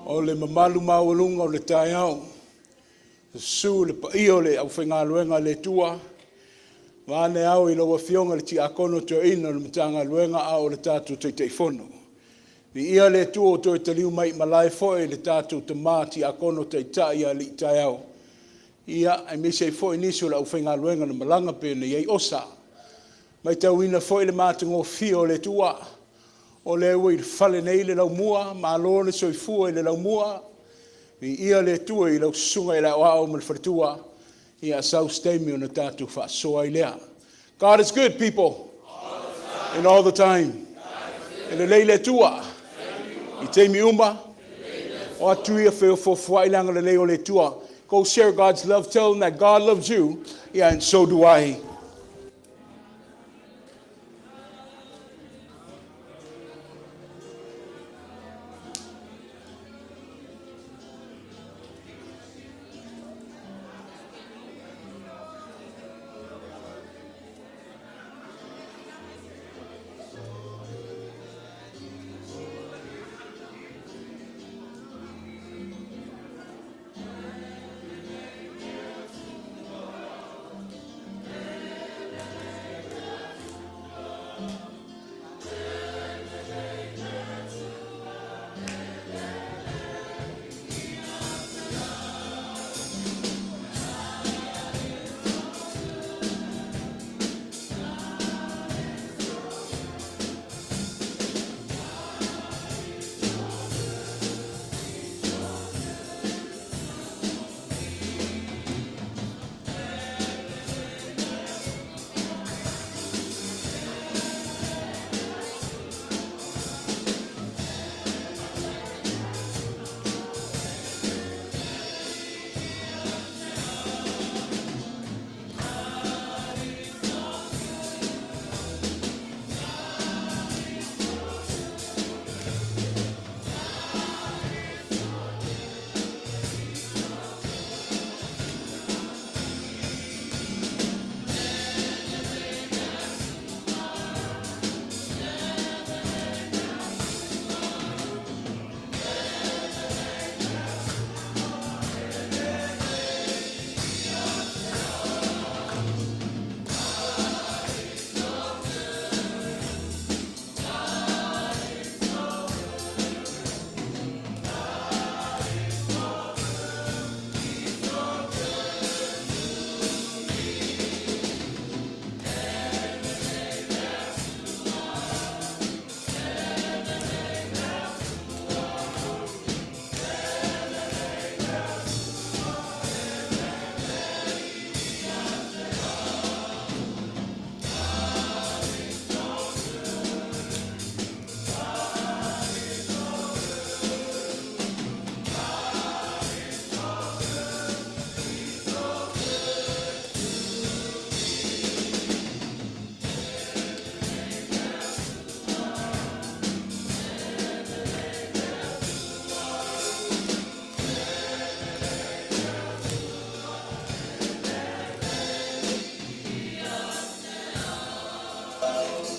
O le mamalu maualuga o le taeao, susu le paia o le aufaigaluega a le Atua, vaeane ao i lau Afioga i le Tiakono Toeaina o le Matagaluega a o le tatou Taitaifono. Viia le Atua ua toe taliu mai i malae foi le tatou Tama Tiakono Taitai o alii taeao, ia aemaise ai foi nisi o le aufaigaluega na malaga pei ona i ai Osa. E matauina foi le matagofie o le Atua, o lea ua i le fale nei le Laumua, malo le soifua i le Laumua, viia le Atua i lau Susuga i le Aoao ma le Faletua. Ia sau se taimi ona tatou faasoa ai lea. God is good people and all the time. E lelei le Atua i taimi uma. O atu ia feofoofoai le agalelei o le Atua. Go share God's love. Tell them that God loves you. Yeah, and so do I.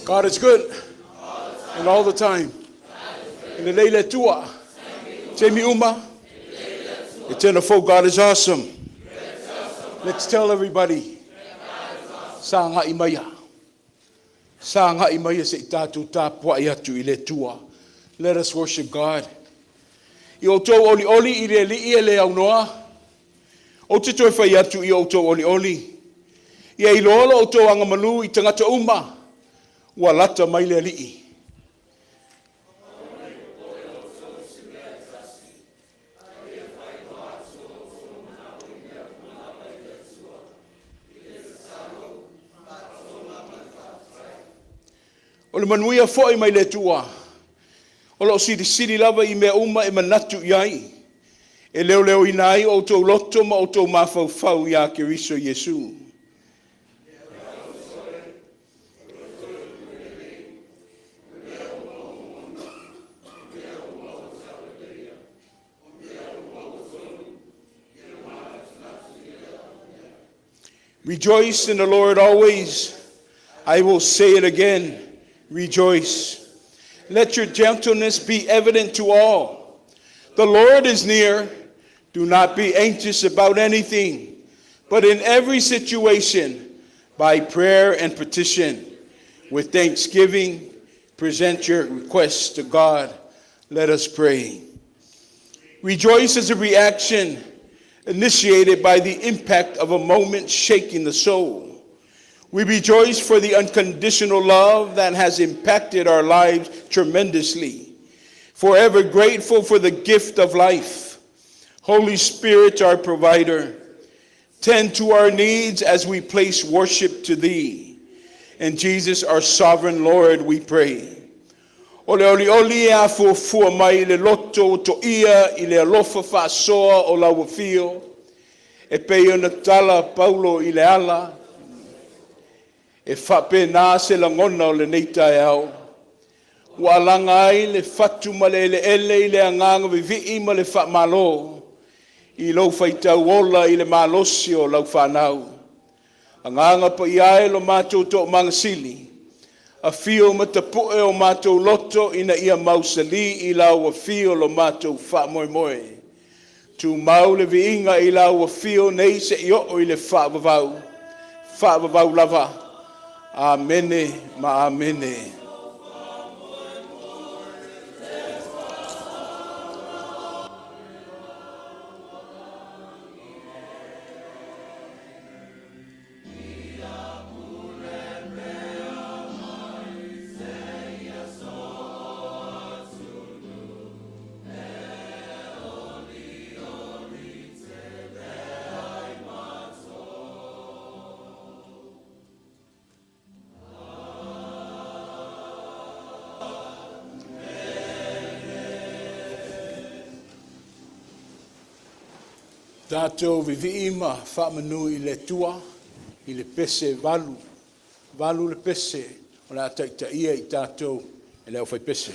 God is good and all the time. E lelei le Atua. Taimi uma. E tena fou God is awesome. Let's tell everybody. Sagai maia. Sagai maia se i tatou tapuai atu i le Atua. Let us worship God. I outou olioli i le Alii e le aunoa, ou te toe fai atu i outou olioli, ia iloa lo outou agamalu i tagata uma, ua lata mai le Alii. O le manuia foi mai le Atua, o lo o silisili lava i mea uma e manatu i ai, e leoleoina ai o outou loto ma outou mafaufau ia Keriso Iesu. Rejoice in the Lord always. I will say it again, rejoice. Let your gentleness be evident to all. The Lord is near. Do not be anxious about anything, but in every situation, by prayer and petition, with thanksgiving, present your requests to God. Let us pray. Rejoice is a reaction initiated by the impact of a moment shaking the soul. We rejoice for the unconditional love that has impacted our lives tremendously. Forever grateful for the gift of life. Holy Spirit, our provider, tend to our needs as we place worship to Thee. And Jesus, our sovereign Lord, we pray. O le olioli e afuafua mai i le loto ua toia i le alofa faasoa o lau afio, e pei ona tala Paulo i le ala, e faapena se lagona o lenei taeao. Ua alaga ai le fatu ma le eleele i le agaga vivii ma le faamalo i lou faitau ola i le malosi o lau fanau. Agaga Paia e lo matou Toomaga Sili, afio ma tapu'e o matou loto ina ia mausali i lau afio lo matou faamoemoe. Tumau le viiga i lau afio nei seia oo i le faavavau, faavavau lava. Amene ma Amene. Tatou vivii ma faamanu i le Atua i le pese e valu, valu le pese o le a taitaia i tatou e le aufaipese.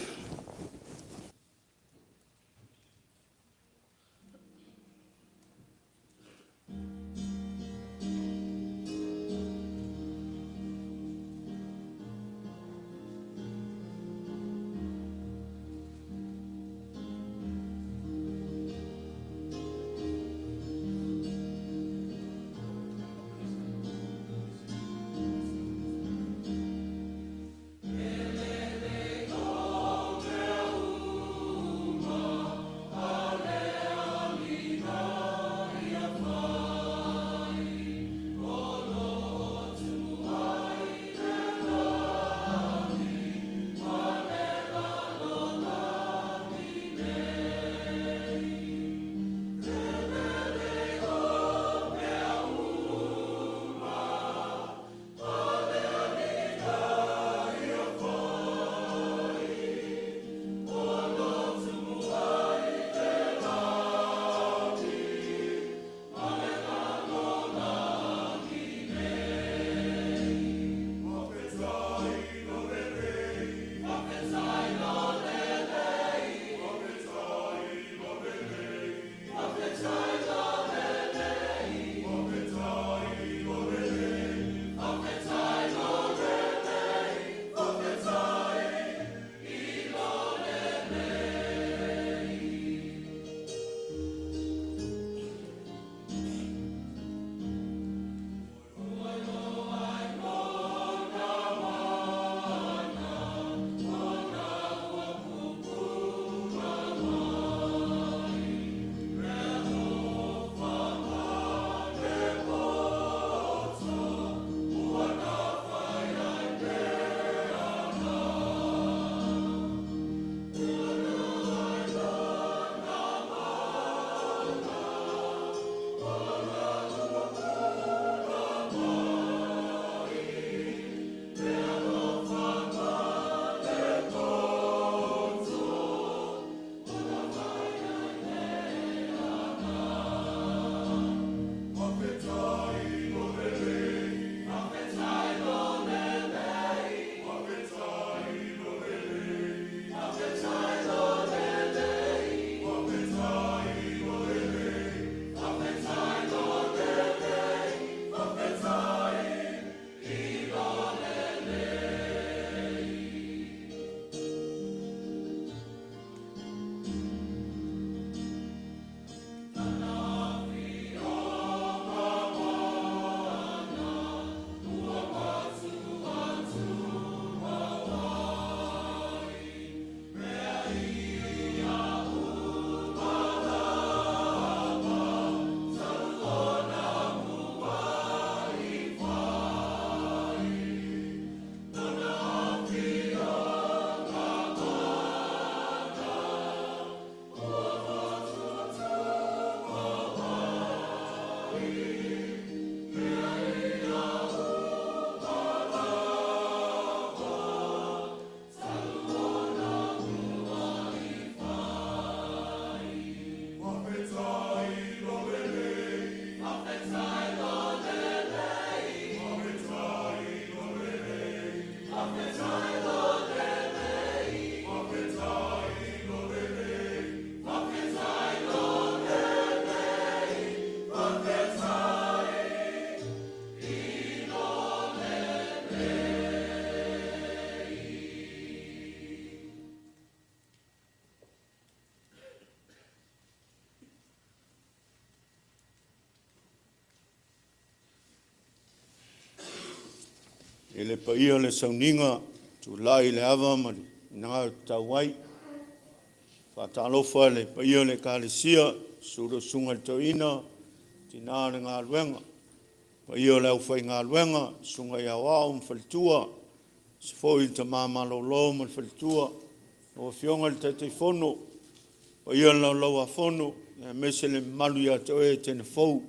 E le paia o le sauniga, tulai i le ava ma le finagalo e tatau ai. Faatalofa i le paia o le Ekalesia, susu lau Susuga i le Toeaina, tina o le galuega, paia o le aufaigaluega, susuga i aoao ma faletua, aemaise foi le tama malolo ma le faletua, lau Afioga i le Taitaifono, paia i le Laulau-a-Fono aemaise le mamalu ia te oe Etena Fou,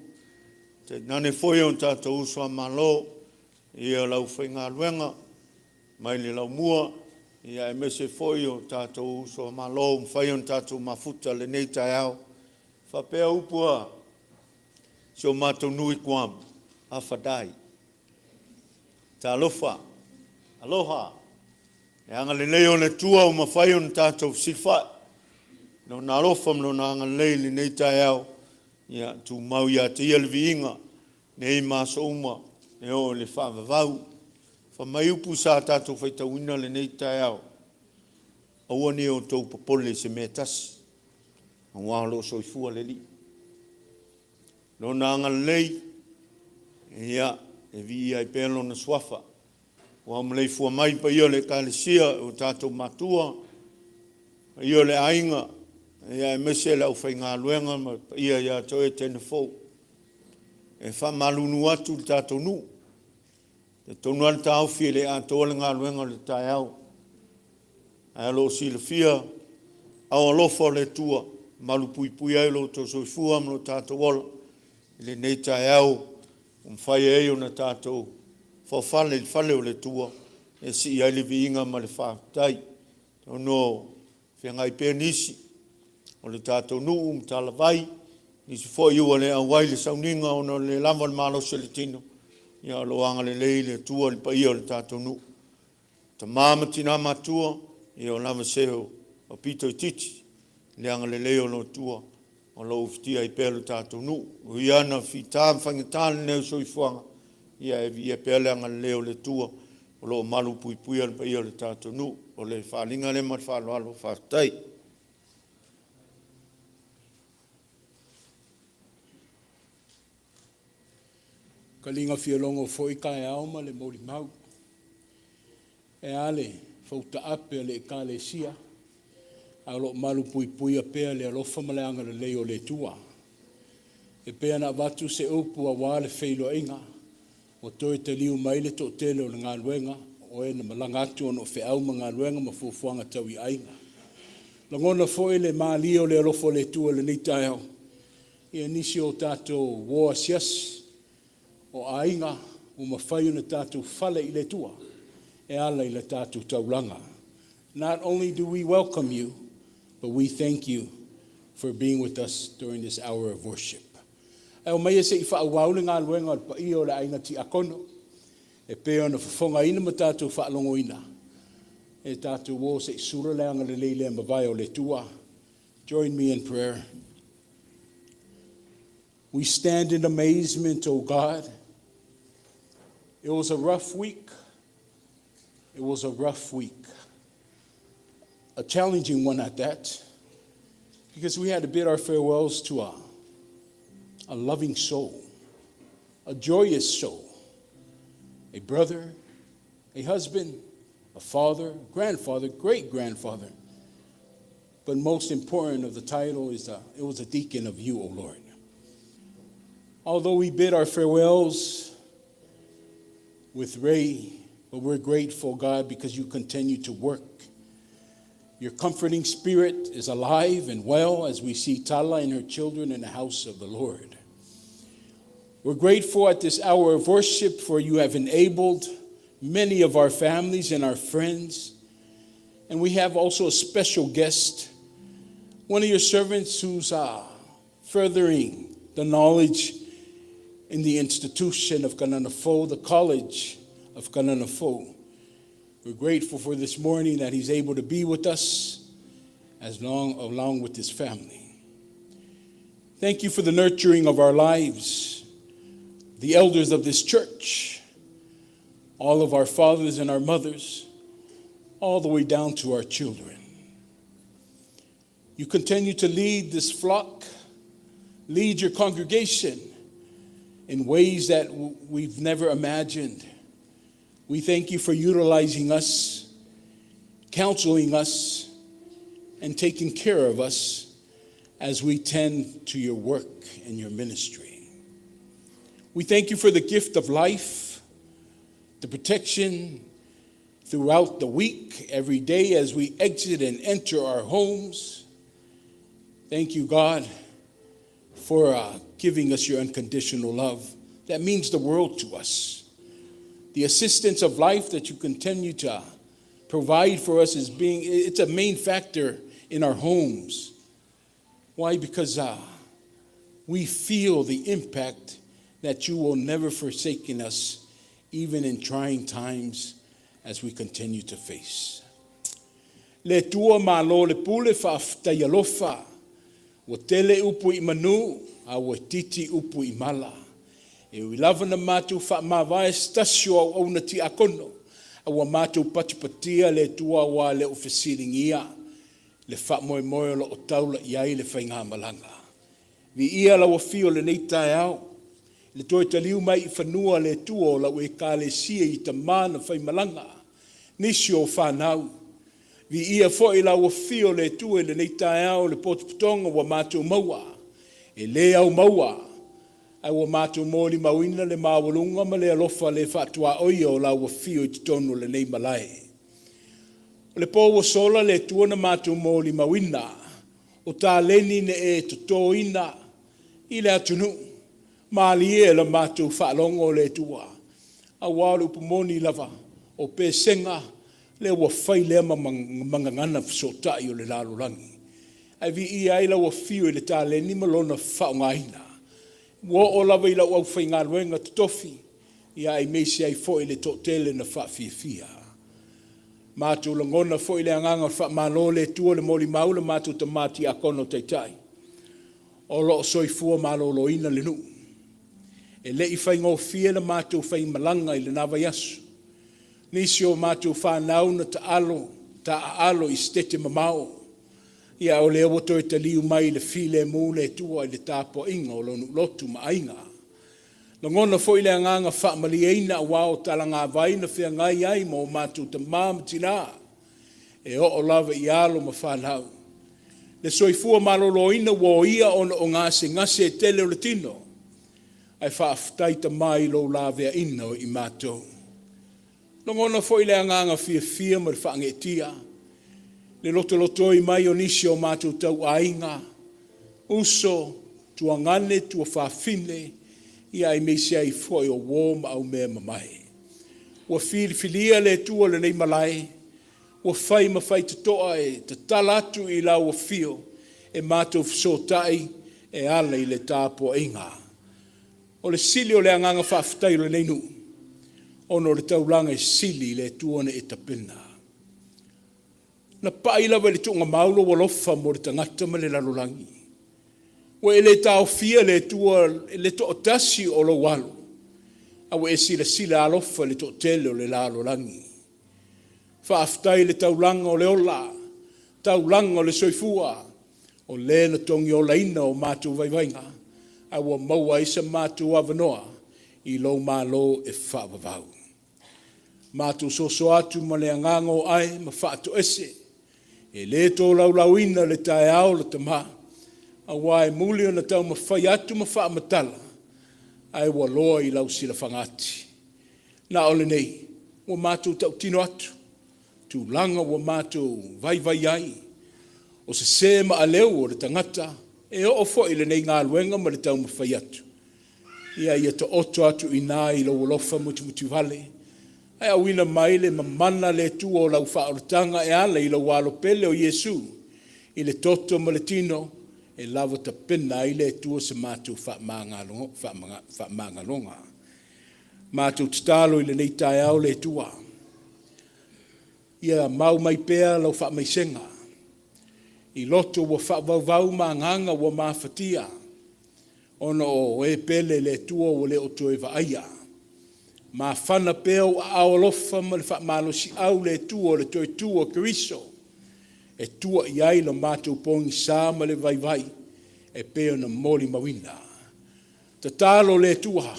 tainane foi o tatou uso a Malo, paia o le aufaigaluega mai le laumua aemaise foi o tatou uso a Malo ua mafai ona tatou mafuta i lenei taeao. E faapea upu a si o matou nuu i Guam, “Afa dai”, talofa, aloha, le agalelei o le Atua ua mafai ona tatou fesilafai i Lona alofa ma Lona agalelei i lenei taeao. Ia tumau ia te Ia le viiga nei ma aso uma e oo i le faavavau. Fai mai upu sa tatou faitauina i lenei taeao, aua ne i outou popole i se mea e tasi, aua o lo o soifua le Alii. Lona agalelei, ia, e viia ai pea Lona Suafa. Ua maleifua mai le paia o le Ekalesia i o tatou matua, paia o le aiga, aemaise le aufaigaluega ma le paia ia te oe Etena Fou. E faamalulu atu le tatou nuu, e talitonu lava le taofi e le atoa le galuega o le taeao, ae o lo o silafia aao alofa o le Atua e malupuipuia ai lo outou soifua ma lo tatou ola i lenei taeao ua mafai ai ona tatou foafale i le fale o le Atua e sii ai le viiga ma le faafetai. Ona o feagai pea nisi o le tatou nuu ma talavai, nisi foi ua le auai i le sauniga ona o le le lava o le malosi o le tino, ia o lo o agalelei le Atua i le paia o le tatou nuu. Tama ma tina matutua, ia o lava se aupito itiiti i le agalelei o le Atua o lo o ufitia ai pea le tatou nuu. E ui lava ina fita ma faigata lenei soifuaga, ae viia pea le agalelei o le Atua o lo o malupuipuia le paia o le tatou nuu. O le faaaliga lea ma le faaaloalo. Faafetai. Taliga fialogo foi taeao ma le molimau. E a le fautaape a le Ekalesia, ae o lo o malupuipuia pea le alofa ma le agalelei o le Atua. E pei ona avatu se upu aua le feiloaiga, ua toe taliu mai le toatele o le galuega o e na malaga atu ona o feau ma galuega ma fuafuaga tau i aiga. E lagona foi le malie o le alofa o le Atua i lenei taeao i nisi o tatou uo asiasi, o aiga ua mafai ona tatou fale i le Atua e ala i le tatou taulaga. Not only do we welcome you, but we thank you for being with us during this hour of worship. Ae omaia se i faaauau le galuega a le paia o le aiga tiakono e pei ona fofogaina ma tatou faalogoina e tatou o se i sula le agalelei le mavae o le Atua. Join me in prayer. We stand in amazement, O God. It was a rough week. It was a rough week. A challenging one at that, because we had to bid our farewells to a loving soul, a joyous soul, a brother, a husband, a father, grandfather, great grandfather. But most important of the title is it was a deacon of you, O Lord. Although we bid our farewells with Ray, but we're grateful, God, because you continue to work. Your comforting spirit is alive and well as we see Tala and her children in the house of the Lord. We're grateful at this hour of worship, for you have enabled many of our families and our friends. And we have also a special guest, one of your servants who's furthering the knowledge in the institution of Kanana Fou, the college of Kanana Fou. We're grateful for this morning that he's able to be with us along with his family. Thank you for the nurturing of our lives, the elders of this church, all of our fathers and our mothers, all the way down to our children. You continue to lead this flock, lead your congregation in ways that we've never imagined. We thank you for utilizing us, counseling us, and taking care of us as we tend to your work and your ministry. We thank you for the gift of life, the protection throughout the week, every day as we exit and enter our homes. Thank you, God, for giving us your unconditional love that means the world to us. The assistance of life that you continue to provide for us is being it's a main factor in our homes. Why? Because we feel the impact that you will never forsaken us, even in trying times as we continue to face. Le Atua malo le pule faafetai alofa. Ua tele upu i manu, a ua itiiti upu i mala. E ui lava na matou faamavae se tasi o auauna tiakono, a ua matou patipatia le Atua aua e le o fesiligia le faamoemoe o lo o taula i ai le faigamalaga. Viia lau afio i lenei taeao, i le toe taliu mai i fanua le Atua o lau Ekalesia i tama na faimalaga, nisi o fanau. Viia foi lau afio le Atua i lenei taeao i le potopotoga ua matou maua, e le au maua, ae ua matou molimauina le maualuga ma le alofa le faatuaoia o lau afio i totonu o lenei malae. O le po ua sola le Atua na matou molimauina, o taleni na e totoina i le atunuu. Malie la matou faalogo le Atua, aua o le upu moni lava, o pesega lea ua fai lea ma gagana fesootai o le lalolagi. Ae viia ai lau afio i le taleni ma lona faaaogaina. Ua oo lava i lau aufaigaluega totofi, ia aemaise ai foi le toatele na faafiafia. Matou lagona foi le agaga o le faamalo le Atua i le molimau a le matou tama tiakono taitai, o lo o soifua maloloina le nuu. E le i faigofie le matou faimalaga i lena vaiaso. Nisi o matou fanau na taalo taaalo i sitete mamao, ia a o lea ua toe taliu mai i le filemu le Atua i le tapuaiga o lona lotu ma aiga. Lagona foi le agaga faamalieina aua o talagavai na feagai ai ma o matou tama ma tina, e oo lava i alo ma fanau. Le soifua maloloina ua oia ona o gasegase e tele o le tino, ae faafetai Tama i lou laveaiina o i matou. Lagona foi le agaga fiafia ma le faageetia, le lotolotoi mai o nisi o matou tauaiga, uso, tuagane, tuafafine, ia aemaise ai foi o uo ma aumeamamae. Ua filifilia le Atua i lenei malae, ua fai ma faitotoa e tatala atu i lau afio e matou fesootai e ala i le tapuaiga. O le sili o le agaga faafetai o lenei nuu, ona o le taulaga e sili i le Atua ona e tapena. Na pai lava i le tuugamau lou alofa mo le tagata ma le lalolagi. Ua e le taofia le Atua i le toatasi o lou alo, a ua e silasila alofa i le toatele o le lalolagi. Faafetai i le taulaga o le ola, taulaga o le soifua, o le na togiolaina o matou vaivaiga, a ua maua ai so matou avanoa i lou Malo e faavavau. Matou soso atu ma le agaga o ai ma faatoese, e le tolaulauina le taeao le Tama, aua e muli ona taumafai atu ma faamatala, ae ua loa i lau silafagati. Na o lenei, ua matou tautino atu, tulaga ua matou vaivai ai, o sese ma aleu o le tagata, e oo foi i lenei galuega ma le taumafai atu, ia taoto atu i ina i lou alofa mutimutivale, ae auina mai le mamana a le Atua o lau faaolataga e ala i lou Alo pele o Iesu i le toto ma le tino e lava tapena ai le Atua se matou faamagaloga. Matou tatalo i lenei taeao le Atua, ia mau mai pea lau faamaisega i loto ua faavauvau ma agaga ua mafatia ona o e pele i le Atua ua le o toe vaaia. Mafana pea ou aao alofa ma le faamalosiau le Atua o le toe tu o Keriso e tua i ai lo matou pogisa ma le vaivai e pei ona molimauina. Tatalo le Atua,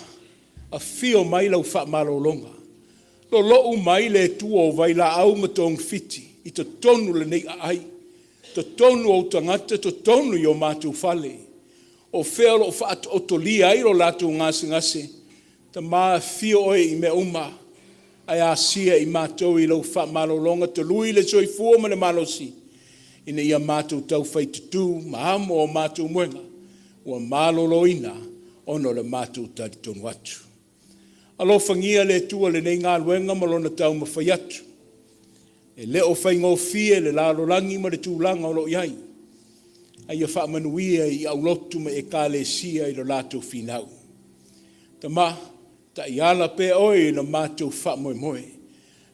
afio mai lau faamalologa. Lolo'u mai le Atua o vailaau ma togafiti i totonu o lenei aai, totonu o ou tagata, totonu i o matou fale. O fea o lo o faataotolia ai lo latou gasegase? Tama, afio oe i mea uma, ae asia i matou i lau faamalologa tului le soifua ma le malosi, ina ia matou taufai tutu ma amo a matou moega ua maloloina ona o le matou talitonu atu. Alofagia le Atua lenei galuega ma lona taumafai atu. E le o faigofie le lalolagi ma le tulaga o lo o i ai, a ia faamanuia i aulotu ma Ekalesia i lo latou finau. Tama, taiala pea Oe i lo matou faamoemoe.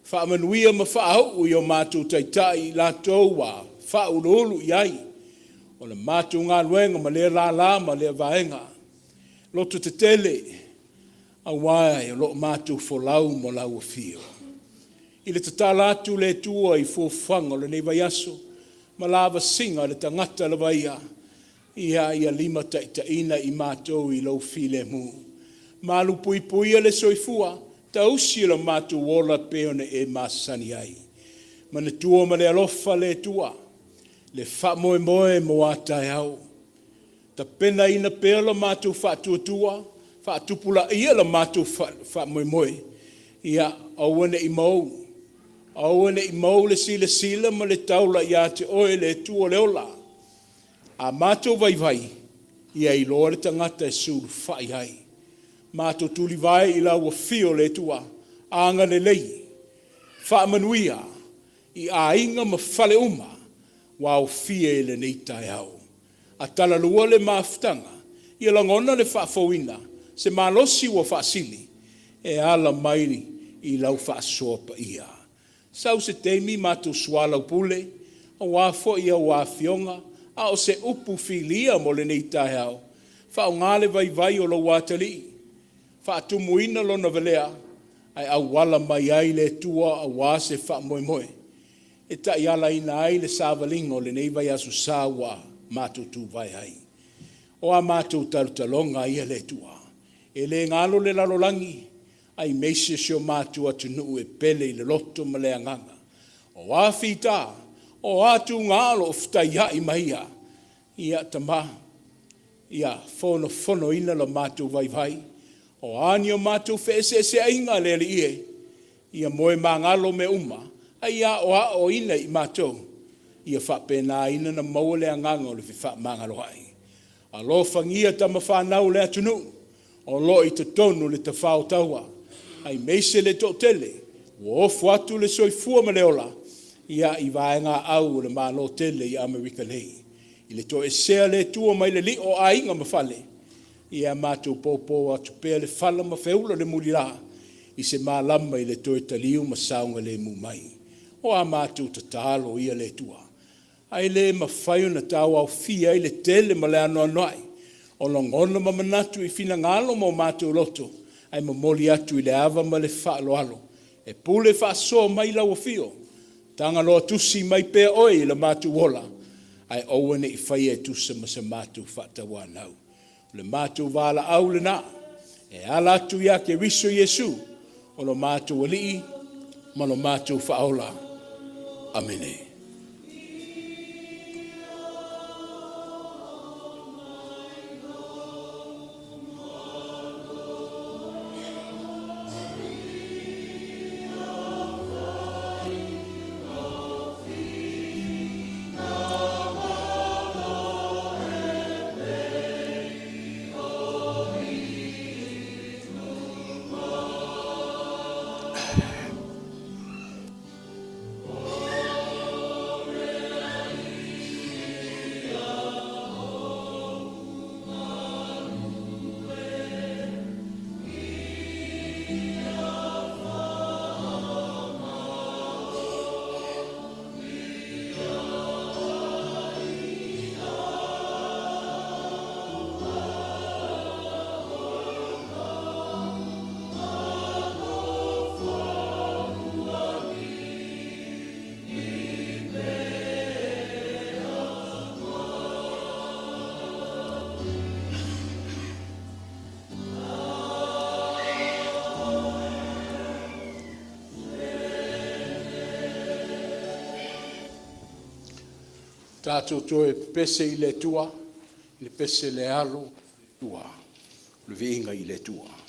Faamanuia ma faauu i o matou taitai, i latou ua faauluulu i ai o le matou galuega ma lea lala ma lea vaega. Lototetele, aua o lo o matou folau ma lau afio. I le tatala atu le Atua i fuafuaga o lenei vaiaso ma lavasiga a le tagata lava ia, ia limataitaiina i matou i lou filemu. Malupuipuia le soifua, tausi lo matou ola pei ona e masani ai. Manatua ma le alofa le Atua le faamoemoe mo a taeao. Tapenaina pea lo matou faatuatua, faatupulaia lo matou faamoemoe, ia aua ne i mou, aua ne i mou le silasila ma le taula ia te Oe le Atua o le ola. A matou vaivai, ia iloa le tagata e sulufai i ai. Matou tulivae i lau afio le Atua, agalelei, faamanuia i aiga ma fale uma ua aofia i lenei taeao. A talalua le mafutaga, ia lagona le faafouina, se malosi ua faasili e ala mai i lau faasoa paia. Sau se taimi matou soalaupule aua foi a Afioga, a o se upu filia mo lenei taeao, faaaoga le vaivai o lou atalii, faatumuina lona valea ae auala mai ai le Atua aua se faamoemoe e taialaina ai le savaliga o lenei vaiaso sa ua matou tuvae ai. O a matou talotaloga ia le Atua, e le galo le lalolagi aemaise si o matou atunuu e pele i le loto ma le agaga. O a fita, o a tuga o lo o fetaiai ma ia, ia Tama, ia fonofonoina lo matou vaivai, o a ni o matou feeseeseaiga le Alii e, ia moemagalo mea uma, a ia aoaoina i matou, ia faapenaina ona maua le agaga o le fefaamagaloai. Alofagia tama fanau a le atunuu o lo o i totonu o le tafao taua, aemaise le toatele ua ofo atu le soifua ma le ola i vaegaau o le Malo tele i Amerika nei. I le toesea o le Atua mai le lio o aiga ma fale, ia matou poupo atu pea le fala ma feula le mulila i se malama i le toe taliu ma saogalemu mai. O a matou tatalo ia le Atua, ae le mafai ona tauaofia ai le tele ma le anoanoai o lagona ma manatu i finagalo ma o matou loto, ae momoli atu i le ava ma le faaaloalo e pule faasoa mai lau Afio. Tagaloa tusi mai pea Oe i lo matou ola, ae aua ne i faia e tusa ma se matou faatauanau. O le matou valaau lena e ala atu ia Keriso Iesu, o lo matou Alii ma lo matou Faaola. Amene. Tatou toe pepese i le Atua, i le pese le alo tua, o le viiga i le Atua.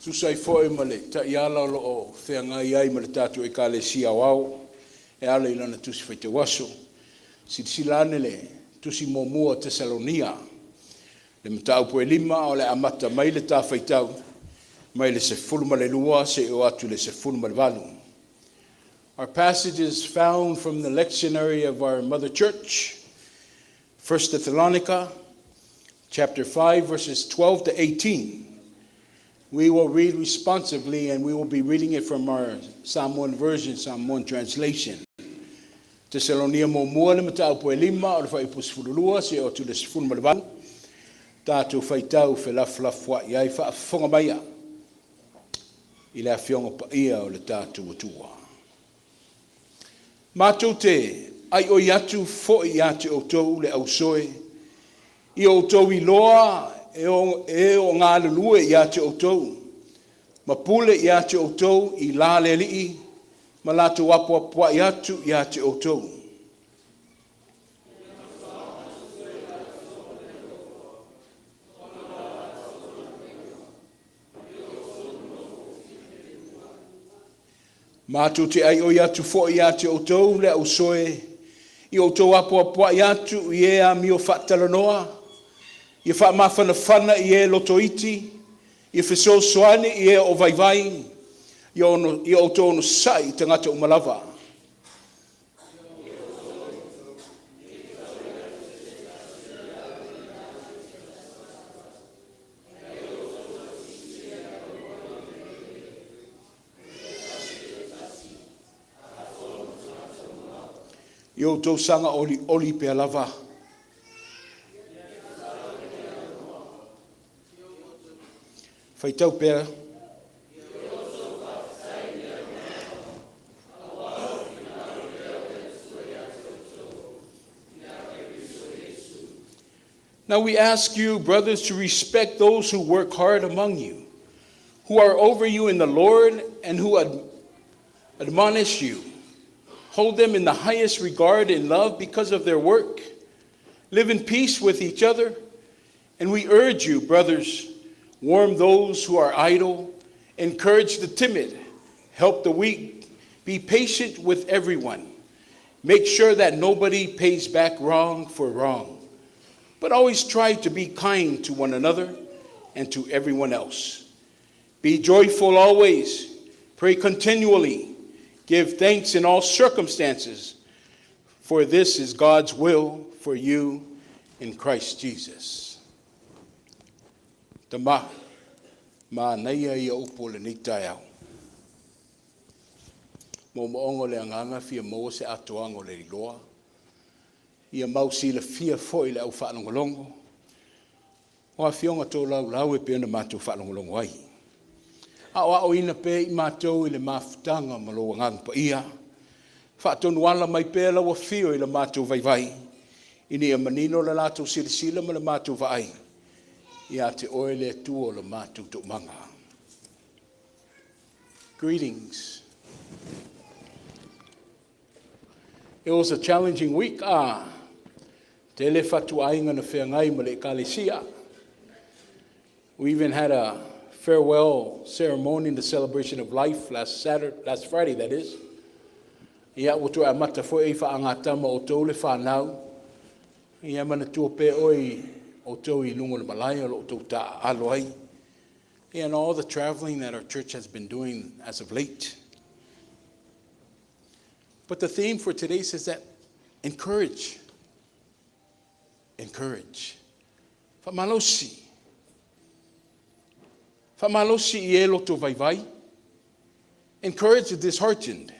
Tusa ai foi ma le taiala o lo o feagai ai ma le tatou Ekalesia Aoao e ala i lana Tusi Faitau Aso, silasila ane i le Tusi Muamua a Tesalonia, le mataupu e 5, ae o le a amata mai le ta faitau mai le 12 seia oo atu i le 18. Our passage is found from the lectionary of our Mother Church, 1 Thessalonica, chapter 5, verses 12 to 18. We will read responsively, and we will be reading it from our Samoan version, Samoan translation. Tesalonia muamua le mataupu e 5 o le fuaiupu 12 seia oo atu i le 18. Tatou faitau felafolafoai ai, faafofoga maia i le Afioga Paia o le tatou Atua. Matou te aioi atu foi ia te outou le ausoe, Ia outou iloa e o galulue ia te outou, ma pule ia te outou i la le Alii, ma latou apoapoai atu ia te outou. Matou te aioi atu foi ia te outou le ausoe, ia outou apoapoai atu i e amio faatalanoa, ia faamafanafana i e loto iti, ia fesoasoani i e o vaivai, ia outou onosai i tagata uma lava. Ia outou saga olioli pea lava. Faitau pea. Now we ask you, brothers, to respect those who work hard among you, who are over you in the Lord and who admonish you. Hold them in the highest regard and love because of their work. Live in peace with each other. And we urge you, brothers, warn those who are idle, encourage the timid, help the weak, be patient with everyone. Make sure that nobody pays back wrong for wrong, but always try to be kind to one another and to everyone else. Be joyful always, pray continually, give thanks in all circumstances, for this is God's will for you in Christ Jesus. Tama, manaia ia upu o lenei taeao. Moomooga o le agaga fia maua se atoaga o le iloa. Ia mau silafia foi le au faalogologo o afioga tolaulau e pei ona matou faalogologo ai. Aoaoina pea i matou i le mafutaga ma lou Agaga Paia. Faatonuala mai pea lau afio i le matou vaivai, ina ia manino le latou silasila ma le matou vaai ia te oe le Atua o le matou toomaga. Greetings. It was a challenging week. Ah, tele fatuaiga na feagai ma le ekalesia. We even had a farewell ceremony in the celebration of life last Saturday, last Friday that is. Ia, ua toe amata foi i faagatama o outou le fanau. Ia manatua pea oe outou i luga o le malae o lo o outou taaalo ai. And all the traveling that our church has been doing as of late. But the theme for today says that encourage. Encourage. Faamalosi. Faamalosi i e loto vaivai. Encourage the disheartened.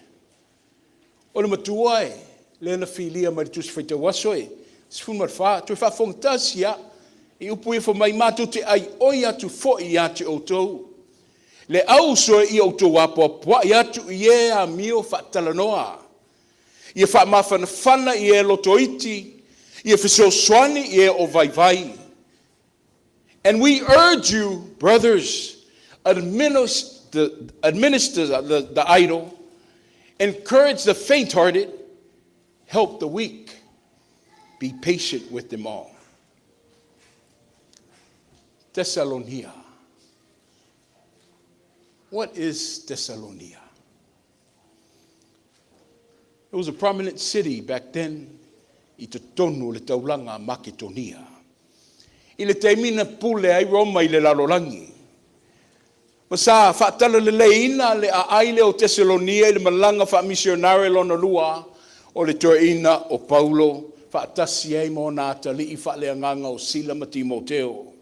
O le matua e, lea na filia mai le Tusi Faitau Aso e, 14, toe faafofoga lava i upu ia fai mai matou te aioi atu foi ia te outou. Le ausoe ia outou apoapoai atu i e amio faatalanoa. Ia faamafanafana i e loto iti, ia fesoasoani i e o vaivai. And we urge you, brothers, administer the idle, encourage the faint-hearted, help the weak, be patient with them all. Thessalonia. What is Thessalonia? It was a prominent city back then i totonu o le taulaga Maketonia. I le taimi na pule ai Roma i le lalolagi. Ma sa faatalaleiina le aai lea o Tesalonia i le malaga faamisionare lona lua o le toeaina o Paulo faatasi ai ma ona atalii faaleagaga o Sila ma Timoteo.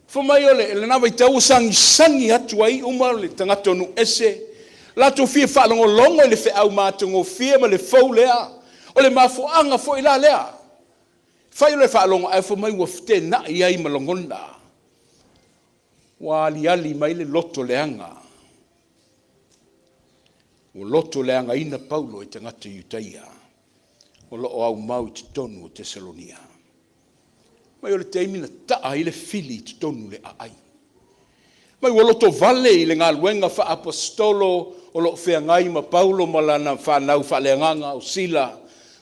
Fai mai o le lena vaitau ua sagisagi atu ai uma le tagata o nuu ese, latou fia faalogologo i le feau matagofie ma le fou lea. O le mafuaaga foi la lea. Fai o le faalogo ae fai mai ua feteenai ai ma lagona. Ua aliali mai le loto leaga. Ua loto leagaina Paulo e tagata Iutaia o lo o aumau i totonu o Tesalonia. Mai o le taimi na taa ai le fili i totonu o le aai. Mai ua lotovale i le galuega faaaposetolo o lo o feagai ma Paulo ma lana fanau faaleagaga o Sila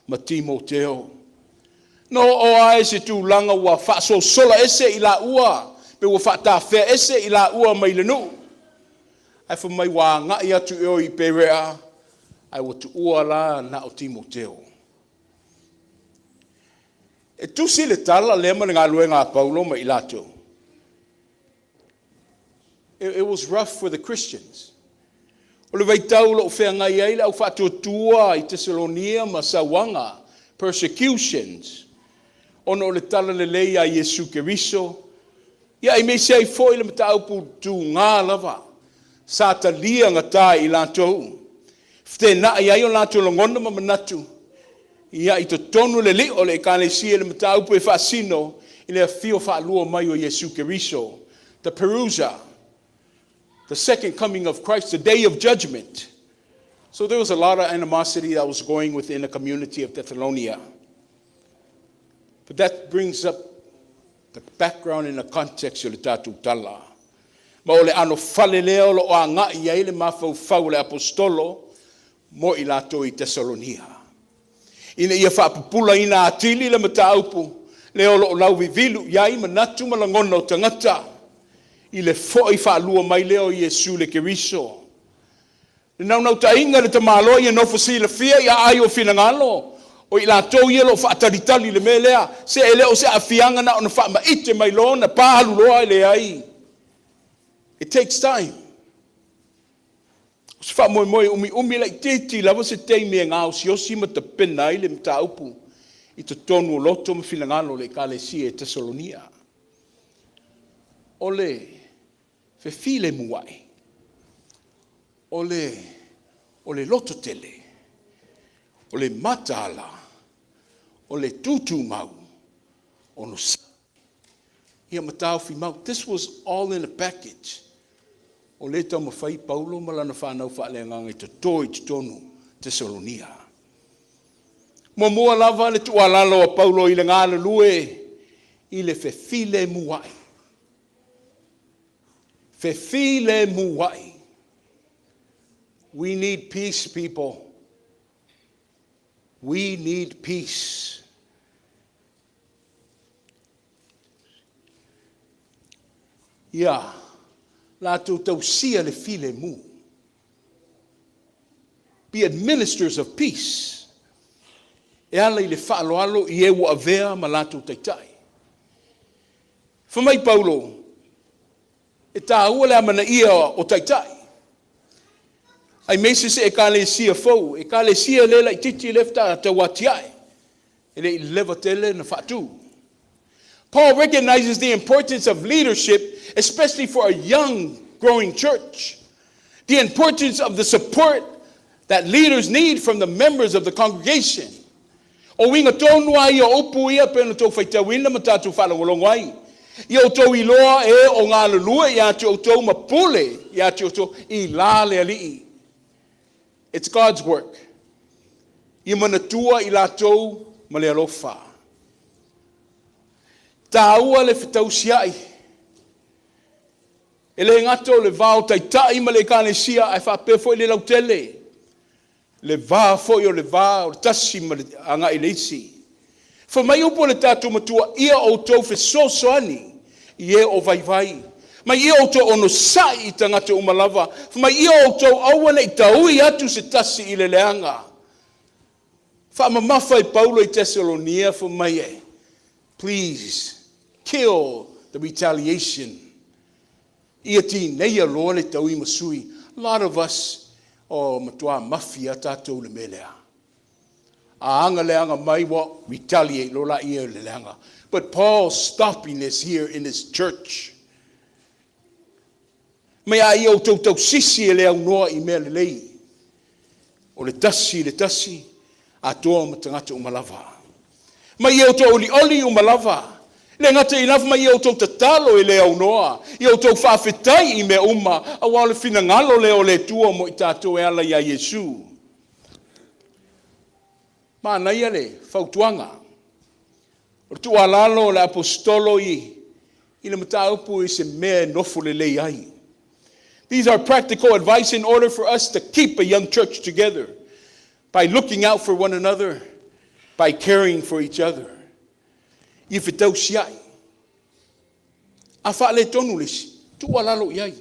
ma Timoteo. Na oo lava i se tulaga ua faasosola ese i laua, pe ua faatafea ese i laua mai le nuu, ae fai mai ua agai atu i o i Perea, ae ua tuua la na o Timoteo. E tusi le tala lea ma le galuega a Paulo ma i latou. It was rough for the Christians. O le vaitau o lo o feagai ai le aufaatuatua i Teselonia ma sauaga, persecutions, ona o le talalelei a Iesu Keriso, ia aemaise ai foi le mataupu tuga lava sa talia gata e i latou, feteenai ai o latou lagona ma manatu ia i totonu o le lio o le Ekalesia i le mataupu e faasino i le afio faalua mai o Iesu Keriso, the Parousia, the second coming of Christ, the day of judgment. So there was a lot of animosity that was going within the community of Thessalonica. But that brings up the background and the context o le tatou tala. Ma o le anofale lea o lo o agai ai le mafaufau o le aposetolo mo i latou i Tesalonia. Ina ia faapupulaina atili le mataupu lea o lo o lauvivilu i ai manatu ma lagona o tagata i le fo'i faalua mai lea o Iesu le Keriso. Le naunautaiga i le tamaloa ia nofo silafia i aai o finagalo o i latou ia o lo o faatalitali i le mea lea, se e le o se aafiaga na ona faamaite mai loa ona pa alu loa, e leai. It takes time. O se faamoemoe umiumi laitiiti lava se taimi e gaosiosi ma tapena ai le mataupu i totonu o loto ma finagalo o le Ekalesia i Tesalonia. O le fefilemua'i, o le lototele, o le mataala, o le tutumau, onosai, ia ma taofi mau. This was all in a package. O lea e taumafai Paulo ma lana fanau faaleagaga e toto i totonu Tesalonia. Muamua lava le tuualalo a Paulo i le galulue i le fefilemua'i. Fefilemua'i. We need peace, people. We need peace. Ia latou tausia le filemu. Be administers of peace. E ala i le faaaloalo i e ua avea ma latou taitai. Fai mai Paulo, e taua le amanaia o taitai, aemaise se ekalesia fou, ekalesia le laitiiti lea faatoa tauatiae, e le i leva tele na faatu. Paul recognizes the importance of leadership, especially for a young, growing church. The importance of the support that leaders need from the members of the congregation. O uiga tonu lava ia o upu ia pei ona outou faitauina ma tatou faalogologo ai. Ia outou iloa e o galulue ia te outou ma pule ia te outou i la le Alii. It's God's work. Ia manatua i latou ma le alofa. Taua le fetausiai. E le gata o le va o taitai ma le ekalesia, ae faapea foi le lautele. Le va foi o le va o le tasi ma le agai i le isi. Fai mai upu a le tatou Matua, ia outou fesoasoani i e o vaivai. Mai ia outou onosai i tagata uma lava. Fai mai ia outou aua ne i taui atu se tasi i le leaga. Faamamafa e Paulo i Tesalonia, fai mai e, please kill the retaliation. Ia tineia loa le taui ma sui. A lot of us, oh, matua mafi a tatou le mea lea. A aga leaga mai ua retaliate loa laia i le leaga. But Paul's stopping this here in his church. Mai a ia outou tausisi e le aunoa i mea lelei. O le tasi i le tasi, atoa ma tagata uma lava. Mai ia outou olioli uma lava. Le gata i lava mai ia outou tatalo e le aunoa. Ia outou faafetai i mea uma, aua o le finagalo lea o le Atua mo i tatou e ala iā Iesu. Manaia le fautuaga. O le tuualalo o le Aposetolo i i le mataupu i se mea e nofo lelei ai. These are practical advice in order for us to keep a young church together by looking out for one another, by caring for each other. Ia fetausiai. A faaletonu le isi, tuualalo i ai.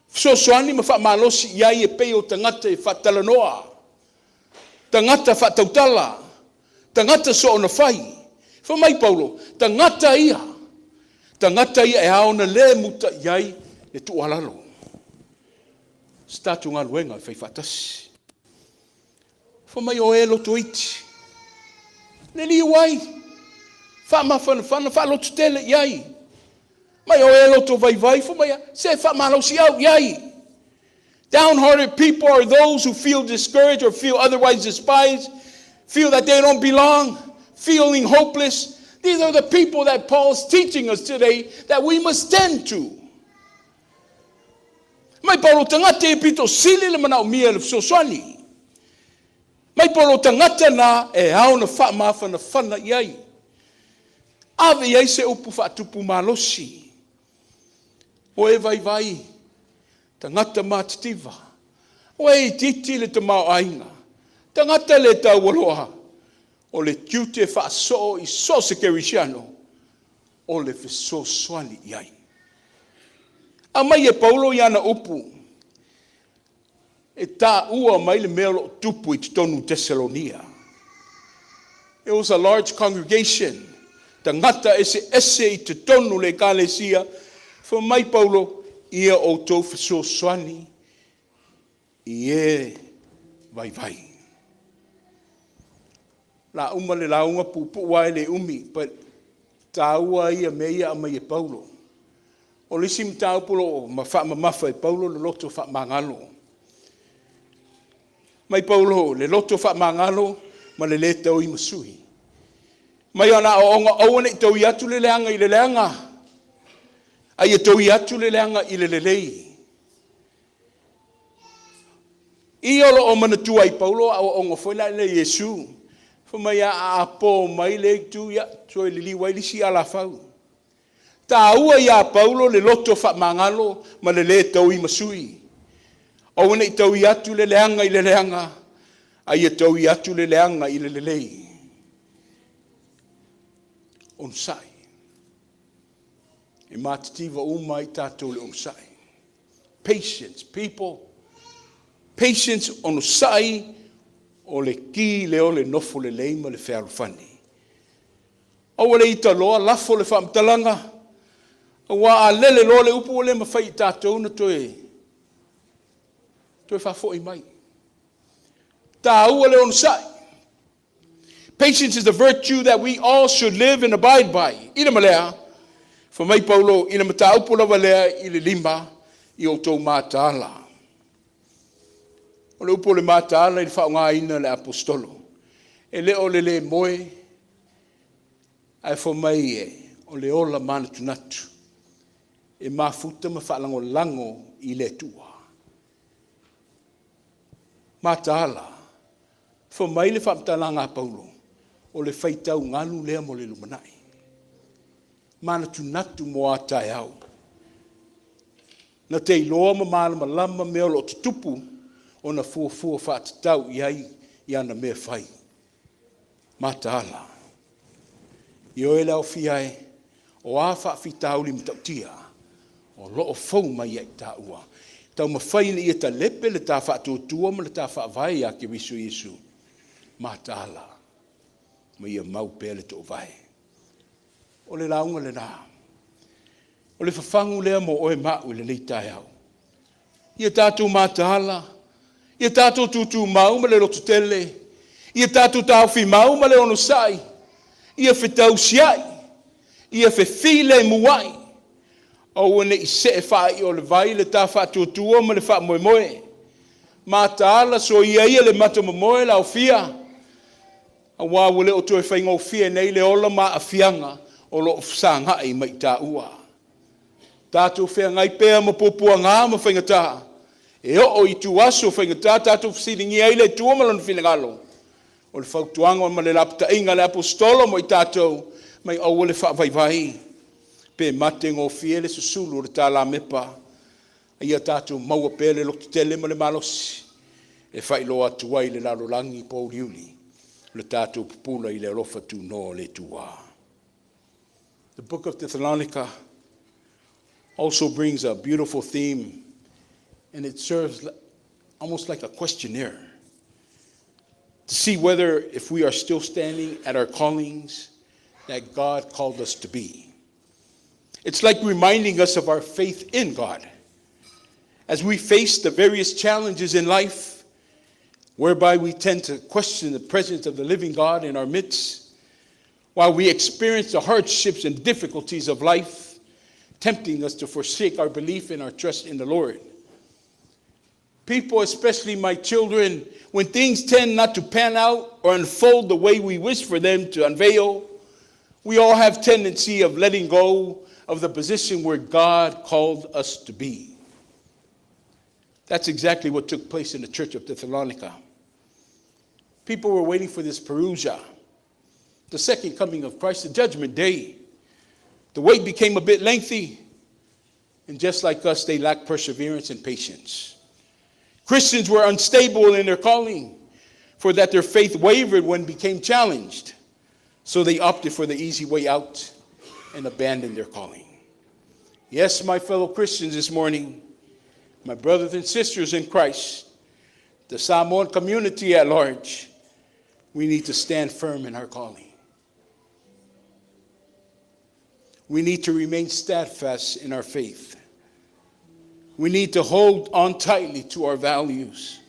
Fesoasoani ma faamalosi i ai e pei o tagata e faatalanoa, tagata faatautala, tagata soona fai. Fai mai Paulo, tagata ia, tagata ia e ao ona le muta i ai le tuualalo. Se tatou galuega e fai faatasi. Fai mai o e loto iti, liliu ai, faamafanafana, faalototele i ai. Mai o e loto vaivai, fai mai, se faamalosiau i ai. Downhearted people are those who feel discouraged or feel otherwise despised, feel that they don't belong, feeling hopeless. These are the people that Paul's teaching us today that we must tend to. Mai Paulo tagata e pito sili le manaomia le fesoasoani. Mai Paulo tagata na e ao na faamafanafana i ai. Ave i ai se upu faatupu malosi. O e vaivai, tagata matitiva. O e itiiti le tamaoaiga. Tagata le taualoa. O le tiute faasoo i so o se kerisiano, o le fesoasoani i ai. Aumai e Paulo i ana upu, e taua mai le mea o lo o tupu i totonu o Tesalonia. It was a large congregation. Tagata eseese i totonu le ekalesia. Fai mai Paulo, ia outou fesoasoani i e vaivai. La uma le lauga puupuu lava e le umi, but taua ia mea ia aumai e Paulo. O le isi mataupu o lo o faamamafa e Paulo le loto faamagalo. Mai Paulo, le loto faamagalo ma le lē tauimasui. Mai ona aoaoga aua ne i taui atu le leaga i le leaga, a ia taui atu le leaga i le lelei. Ia o lo o manatua ai Paulo aoaoga foi la le Iesu. Fai mai a apo mai le itu, ia, toe liliu ai le isi alafau. Taua ia Paulo le loto faamagalo ma le lē tauimasui. Aua ne i taui atu le leaga i le leaga, a ia taui atu le leaga i le lelei. Onosai. E matitiva uma ai tatou i le onosai. Patience, people. Patience, onosai, o le ki lea o le nofo lelei ma le fealofani. Aua le ita loa, lafo le faamatalaga, aua a lele loa le upu ua le mafai e tatou ona toe toe faafoi mai. Taua le onosai. Patience is a virtue that we all should live and abide by. Ina ma lea, fai mai Paulo, i le mataupu lava lea i le lima, i outou mataala. O le upu o le mataala i le faaaogaina e le Aposetolo. E le o le le moe, ae fai mai e, o le ola manatunatu, e mafuta ma faalagolago i le Atua. Mataala, fai mai le faamatalaga a Paulo, o le faitau galu lea mo le lumanai. Manatunatu mo a taeao. Na te iloa ma malamalama mea o lo o tutupu, ona fuafua faatatau i ai i ana mea fai. Mataala. Ioe le aofia e, o a faafitauli matautia, o lo o fou mai ia i taua. Taumafai ina ia talepe le ta faatuatua ma le ta faavae ia Keriso Iesu. Mataala. Ma ia mau pea le toovae. O le lauga lena. O le fafagu lea mo oe ma au i lenei taeao. Ia tatou mataala, ia tatou tutumau ma le lototele, ia tatou taofimau ma le onosai, ia fetausiai, ia fefilemuai, aua ne i see faai'a o le vai le ta faatuatua ma le faamoemoe. Mataala soia ia le matamomoe le aofia, aua ua le o toe faigofie nei le ola ma aafiaga o lo o fesagai ma i taua. Tatou feagai pea ma puapuaga ma faigata, e oo i ituaso faigata tatou fesiligia ai le Atua ma Lona finagalo. O le fautuaga ma le lapataiga a le Aposetolo mo i tatou, mai aua le faavaivai, pe mategofie le susulu o le talamepa, a ia tatou maua pea le lototele ma le malosi e faailoa atu ai i le lalolagi pouliuli le tatou pupula i le alofa tunoa o le Atua. The book of Thessalonica also brings a beautiful theme, and it serves almost like a questionnaire to see whether if we are still standing at our callings that God called us to be. It's like reminding us of our faith in God. As we face the various challenges in life, whereby we tend to question the presence of the living God in our midst, while we experience the hardships and difficulties of life, tempting us to forsake our belief and our trust in the Lord. People, especially my children, when things tend not to pan out or unfold the way we wish for them to unveil, we all have tendency of letting go of the position where God called us to be. That's exactly what took place in the church of Thessalonica. People were waiting for this Perusia, the second coming of Christ, the judgment day. The wait became a bit lengthy, and just like us, they lacked perseverance and patience. Christians were unstable in their calling, for that their faith wavered when became challenged. So they opted for the easy way out and abandoned their calling. Yes, my fellow Christians this morning, my brothers and sisters in Christ, the Samoan community at large, we need to stand firm in our calling. We need to remain steadfast in our faith. We need to hold on tightly to our values.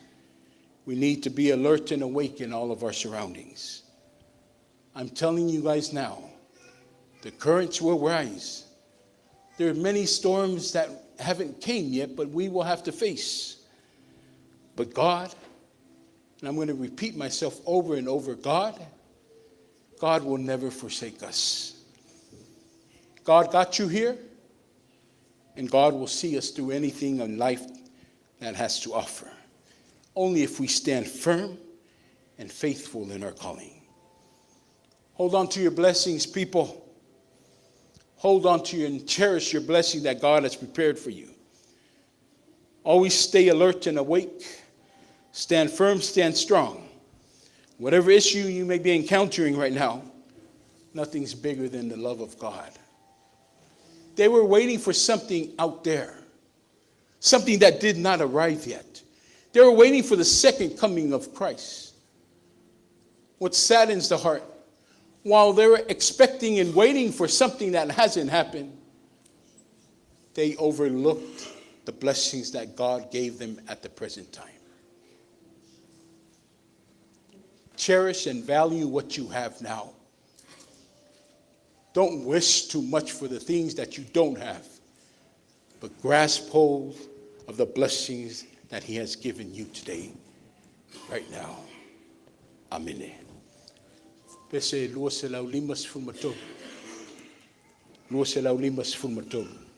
We need to be alert and awake in all of our surroundings. I'm telling you guys now, the currents will rise. There are many storms that haven't came yet, but we will have to face. But God, and I'm going to repeat myself over and over, God, God will never forsake us. God got you here, and God will see us through anything in life that has to offer. Only if we stand firm and faithful in our calling. Hold on to your blessings, people. Hold on to you and cherish your blessing that God has prepared for you. Always stay alert and awake. Stand firm, stand strong. Whatever issue you may be encountering right now, nothing's bigger than the love of God. They were waiting for something out there, something that did not arrive yet. They were waiting for the second coming of Christ. What saddens the heart, while they were expecting and waiting for something that hasn't happened, they overlooked the blessings that God gave them at the present time. Cherish and value what you have now. Don't wish too much for the things that you don't have, but grasp hold of the blessings that He has given you today, right now. Amene. Pese 253. 253.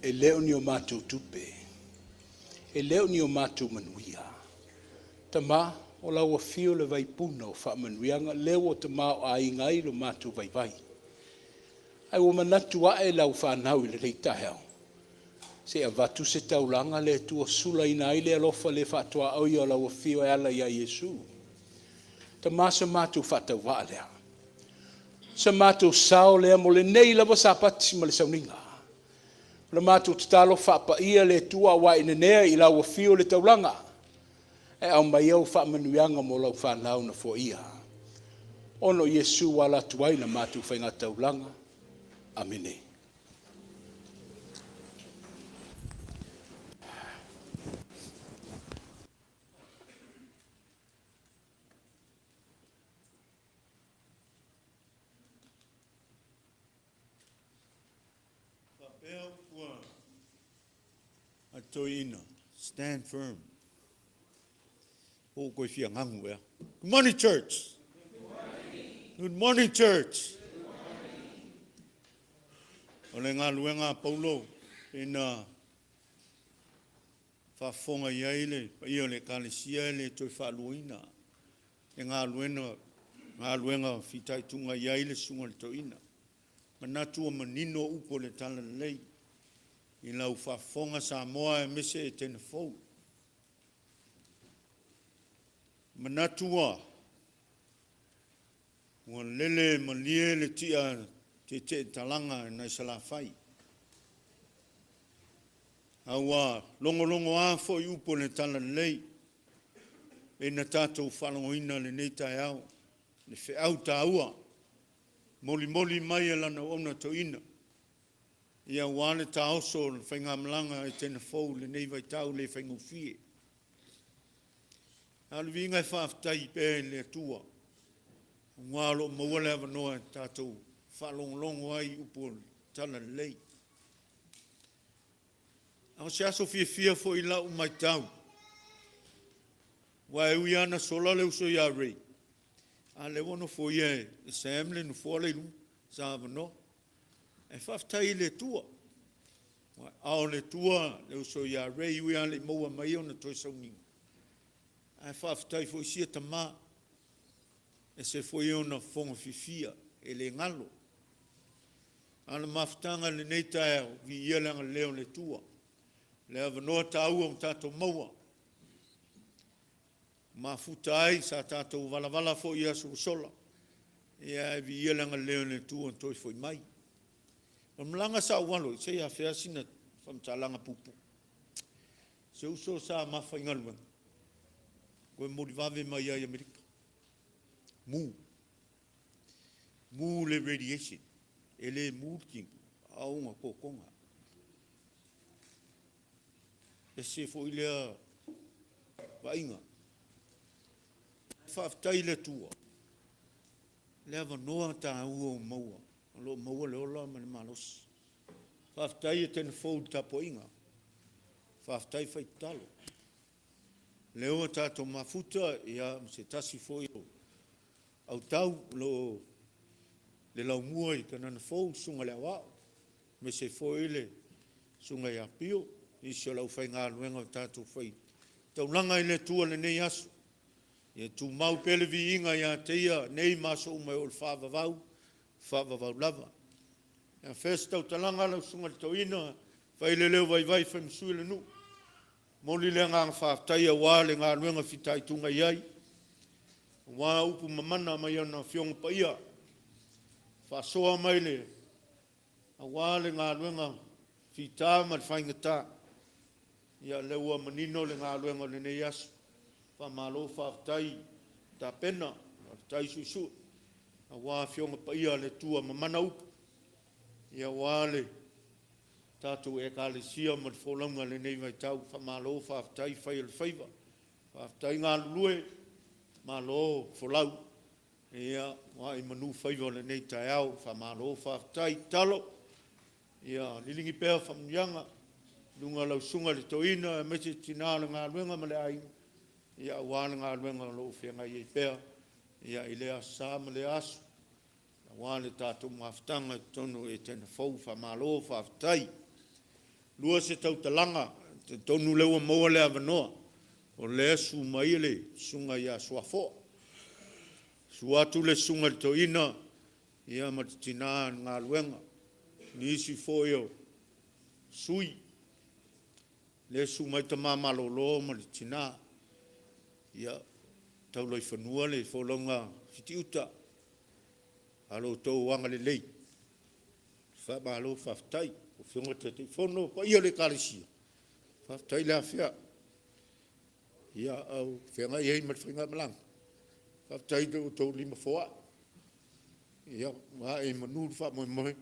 E le o ni o matou tupe, e le o ni o matou manuia. Tama, o lau afio le vaipuna o faamanuiaga, lea ua tamaoaiga ai lo matou vaivai. Ae ua manatu ae lau fanau i lenei taeao, se i avatu se taulaga le Atua sulaina ai le alofa le faatuaoia o lau afio e ala ia Iesu. Tama, se matou faatauvaa lea, se matou sao lea mo lenei lava Sapati ma le sauniga. O le matou tatalo, faapaia le Atua aua e nanea i lau afio le taulaga, ae aumai au faamanuiaga mo lau fanau na foaia. Ona o Iesu ua ala atu ai la matou faigataulaga. Amene. Faapea upu a toeaina, stand firm. Po o toe fia ganu ea. Good morning, church. Good morning, church. O le galuega a Paulo ina faafofoga i ai le paia o le Ekalesia e le toe faaluaina le galuega. galuega fitaituga i ai le Susuga i le Toeaina. Manatu ua manino upu o le Talalelei i lau faafofoga Samoa aemaise Etena Fou. Manatu ua ua lele malie le ti'a tietie talaga nai Salafai, a ua logologoa foi upu o le Talalelei pei ona tatou faalogoina i lenei taeao, le feau taua molimoli mai e Lana Auauna Toeaina, ia aua le taoso o le faigamalaga a Etena Fou i lenei vaitau le faigofie. A o le viiga e faafetai pea i le Atua, aua o lo o maua le avanoa e tatou faalogologo ai i upu o le Talalelei. A o se aso fiafia foi i lau matau, aua e ui lava ina sola le uso ia Ray, a o lea ua nofoia e Sam le nofoa lea i luma sa avanoa. Ae faafetai i le Atua, a o le Atua le uso ia Ray, e ui lava ina le i maua mai ona toe sauniga, ae faafetai foi i sia tama, e ese foi ona fofoga fiafia, e le galo. A o le mafutaga i lenei taeao, viia le agalelei o le Atua, le avanoa taua ua tatou maua, mafuta ai sa tatou valavala foi i aso ua sola, ia ae viia le agalelei o le Atua ua toe foi mai. O le malaga sa ou alo, se i afea sina faamatalaga puupuu. Si ou uso sa ma faigaluega, toe momoli vave mai lava i Amerika, mu, mu le radiation, e le mu le tino, a o ona totoga. Ese foi lea vaaiga. Faafetai i le Atua le avanoa taua ua maua, o lo o maua le ola ma le malosi. Faafetai Etena Fou i le tapuaiga, faafetai fai tatalo. O lea ua tatou mafuta ia ma se tasi foi o autau o lo o le Laumua i Kanana Fou, le Susuga i le Aoao, aemaise foi le Susuga ia Pio, nisi o le aufaigaluega ua tatou fai taulaga i le Atua i lenei aso. Ia tumau pea le viiga ia te Ia nei ma aso uma e oo i le faavavau, faavavau lava. E afea se tautalaga lau Susuga i le Toeaina, fai le leo vaivai e fai ma sui o le nuu, momoli le agaga faafetai aua le galuega fitaituga i ai, aua upu mamana mai ana Afioga Paia, faasoa mai le aua le galuega fita ma le faigata. Ia o lea ua manino le galuega o lenei aso. Faamalo faafetai tapena, faafetai suesue aua Afioga Paia a le Atua, mamana upu aua le tatou Ekalesia ma le folauga i lenei vaitau. Faamalo faafetai fai o le faiva, faafetai galulue, malo folau. Ia, ua ae i manu faiva o lenei taeao, faamalo faafetai tatalo. Ia liligi pea faamanuiaga i luga o lau Susuga i le Toeaina aemaise tina o le galuega ma le aiga, aua le galuega o lo o feagai ai pea i lea aso Sa ma lea aso aua le tatou mafutaga i totonu o Etena Fou. Faamalo faafetai. Lua se tautalaga, e talitonu o lea ua maua le avanoa, o lea e susu mai le Susuga ia Suafoa, susu atu le Susuga i le Toeaina ma le tina o le galuega, nisi foi o sui, lea e susu mai tama malolo ma le tina, ia, taula i fanua le folauga a Fitiuta a lo outou agalelei, faamalo faafetai. Lau Afioga i le Taitaifono ma le paia o le Ekalesia, faafetai le afea, a o feagai ai ma le faigamalaga, faafetai i lo outou lima foai, ua ae i manu le faamoemoe,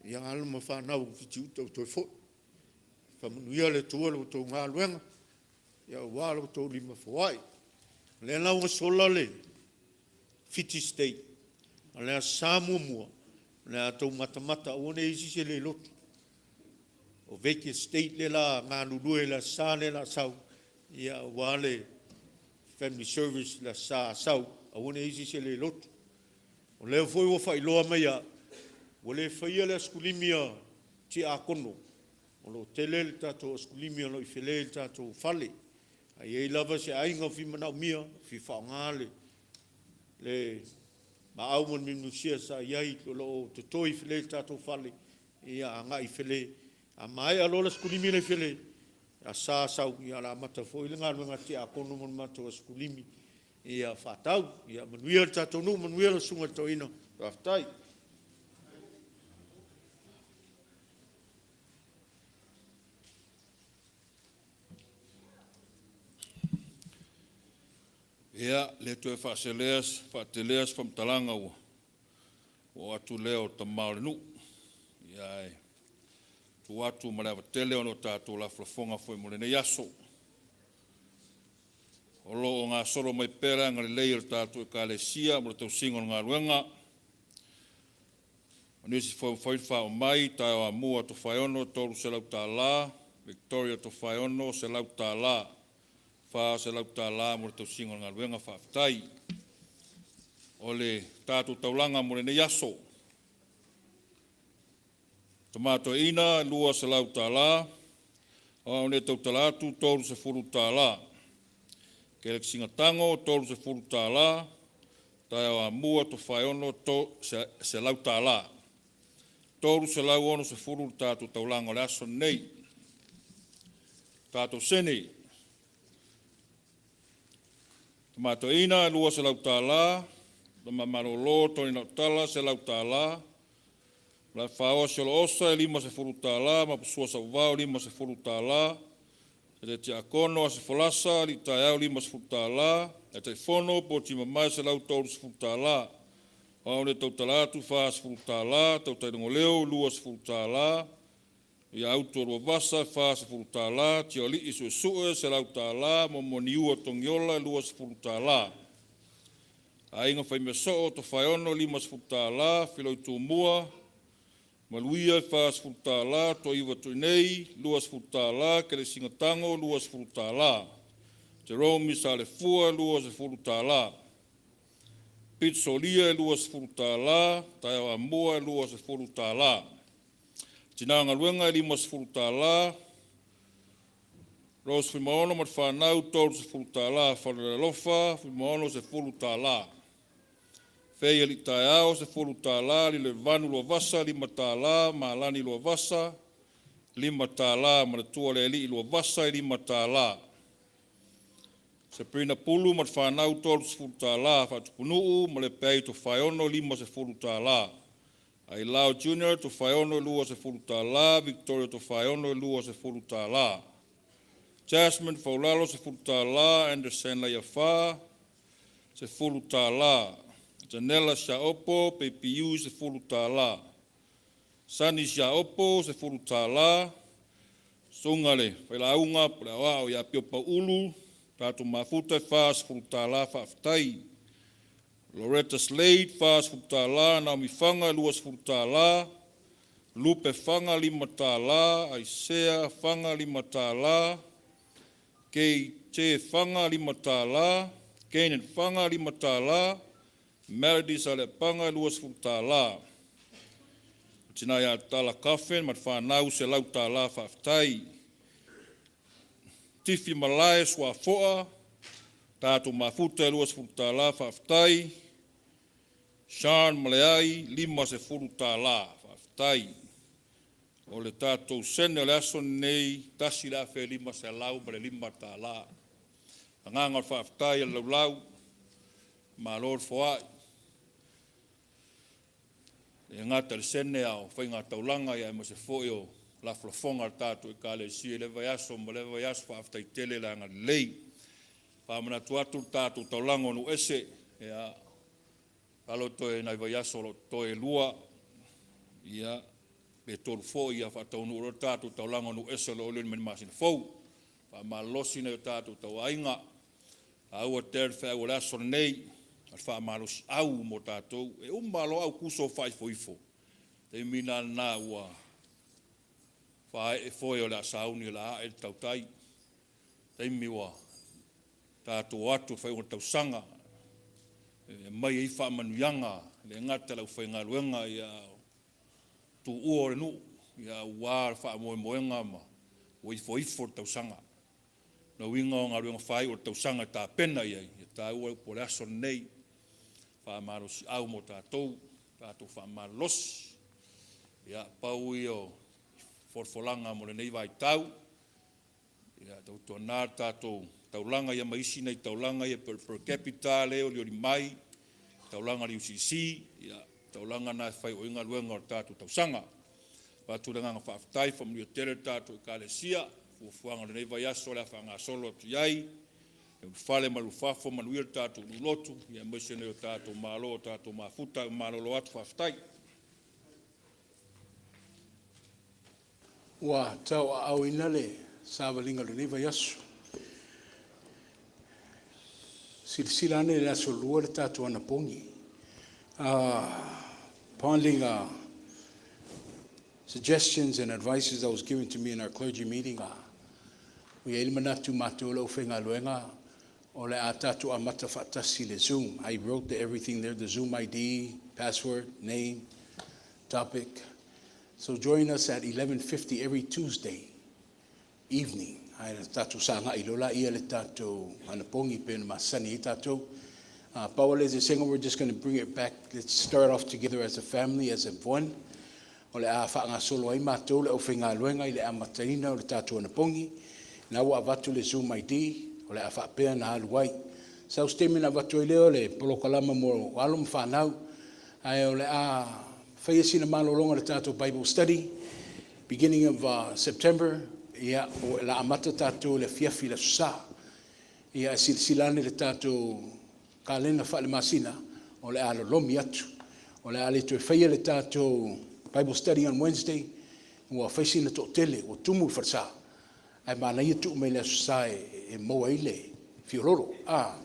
ia alo ma fanau a Fitiuta ua toe foi. Faamanuia le Atua i la outou galuega aua lo outou lima foai. O lea la ua sola le Fiti State, o le Aso Sa muamua, o le a outou matamata aua ne i i ai se isi e le lotu. O Veikes State lea o le a galulue i le Aso Sa lea o le a sau, aua le family service i le Aso Sa a sau, aua ne i i ai se isi e le lotu. O lea foi ua faailoa mai ia au, ua le faia le asikulimi a tiakono, o lo o tele le tatou asikulimi o lo o i Fele i le tatou fale. A i ai lava se aiga o fia manaomia, fia faaaoga le Maau ma le Minusia sa i ai o lo o toto i Fale i le tatou fale, ia agai i Fale. A maea loa le Aso Toonimi la i Fale, Aso Sa sau, ia o le a amata foi le galuega a le tiakono mo le matou Aso Toonimi, ia faatau. Ia manuia le tatou nuu, manuia lau Susuga i le Toeaina, faafetai. Ia, le toe faatelea se faamatalaga ua oo atu lea o le tama o le nuu. Ia, ae tuu atu ma le ava tele ona o tatou lafolafoga foi mo lenei aso. O lo o gasolo mai pea le agalelei o le tatou Ekalesia mo le tausiga o le galuega. O nisi foi ua mafai ona faaoo mai, Taeao Amua Tofaeono e $300, Victoria Tofaeono e $100, $400 mo le tausiga o le galuega. Faafetai. O le tatou taulaga mo lenei aso, Tama Toeaina e $200, O au nei e tautala atu e $30, Kelekisi Tago e $30, Taeao Amua Tofaeono $100. $360 le tatou taulaga o le aso lenei. Tatou sene, Tama Toeaina $200, Tama Malolo Tony Lautala $100, Malaefaoa Siolo Osa e $50, Mapusua Sauvao e $50, Taitai Tiakono Asi Folasa Alii Taeao $50, Taitaifono Poti Mamae $130, O au nei e tautala atu e $40, Tautailogoleo $20, Iauto Luavasa $40, Tiolii Suesue $100, Momoa Niua Togiola $20, Aiga Faimeasoo Tofaeono $50, Filoi Tumua Maluia $40, Toiva Tuinei $20, Kelesina Tago $20, Jerome Salefua $20, Pita Solia $20, Taeao Amua e $20, Tina Galuega e $50, Rose Fuimaono ma le fanau $30, Fale o le Alofa Fuimaono $10, Faye Alii Taeao $10, Lilevanu Luavasa $5, Malani Luavasa $5, Maotualealii Luavasa $5. Saperina Pulu ma le fanau $30, Faatupunuu ma Lepeai Tofaeono $50, Ailao Junior Tofaeono $20, Victoria Tofaeono $20, Jasmine Faulalo $10, Anderson Leiafa $10, Janela Siaopo Baby U $10, Sunny Siaopo $10, Susuga i le Failauga po o le Aoao ia Pio Pau tatou mafuta e $40 faafetai. Loretta Slade $40, Naomi Faga $20, Lupe Faga $5, Aisea Faga $5, KJ Faga $5, Kenan Faga $5, Melody Saleapaga $20. Tina ia Tala Coffin ma le fanau $100 faafetai. Tifi Malae Suafoa, tatou mafuta e $20 faafetai. Sean Maleai $50 faafetai. O le tatou sene o le aso lenei, $1,505. Agaga o le faafetai a le laulau, malo le foai. E le gata i le sene a o faigataulaga aemaise foi o lafolafoga a le tatou Ekalesia i lea vaiaso ma lea vaiaso. Faafetai tele le agalelei. Faamanatu atu le tatou taulaga o nuu ese, ia, masalo toe nai vaiaso o lo o totoe e lua, ia, pe tolu foi, ia faataunuu loa le tatou taulaga o nuu ese o lo o olioli mai le masina fou. Faamalolosi nai o tatou tauaiga, taua tele le feau o le aso lenei, o le faamalosiau mo tatou. E uma loa Aukuso o faaifoifo, taimi la lena ua faaee foe o le a sauni o le a ae le tautai, taimi ua tatou o atu i le faaiuga o le tausaga e aumai ai faamanuiaga e le gata i le aufaigaluega a o tuua o le nuu aua le faamoemoega ma ua ifoifo le tausaga. O le uiga o galuega faaiu o le tausaga e tapena i ai, e taua le upu o le aso lenei. Faamalosiau mo tatou, tatou faamalolosi. Ia, pau ia o folafolaga mo lenei vaitau. Ia, tautuana le tatou taulaga ia ma isi nai taulaga ia per, per capita lea e olioli mai, taulaga a le UCC, ia, taulaga na e fai o i galuega o le tatou tausaga. Avatu le agaga faafetai, faamanuia tele le tatou Ekalesia, fuafuaga o lenei vaiaso o le a faagasolo atu i ai, e ulufale ma le ulufafo, manuia le tatou nuu-lotu, aemaise nai o tatou malo o tatou mafuta, malolo atu, faafetai. Ua tauaaoina le savaliga o lenei vaiaso. Silasila ane i le Aso Lua le tatou anapogi. Ponding suggestions and advices that was given to me in our clergy meeting, ua i ai le manatu matou le aufaigaluega o le a tatou amata faatasi le Zoom. I wrote everything there, the Zoom ID, password, name, topic. So join us at 11:50 every Tuesday evening. Ae tatou sagai loa laia le tatou anapogi pe na masani ai tatou. Pau le eseesega, we're just going to bring it back. Let's start off together as a family, as a one. O le a faagasolo ai matou le aufaigaluega i le amataina o le tatou anapogi. Na ua avatu le Zoom ID, o le a faapea na alu ai. Sau se taimi na avatu ai lea o le polokalama mo alo ma fanau. Ae o le a faia sina malologa i le tatou Bible study beginning of September. Ia, o le a amata tatou le afiafi le Aso Sa. Ia, e silasila ane le tatou kalena faale-masina, o le a lolomi atu. O le a le toe faia le tatou Bible study on Wednesday, ua fai sina toatele, ua tumu le falesa. Ae manaia tuu mai le Aso Sa e maua ai le fiololo. Ah,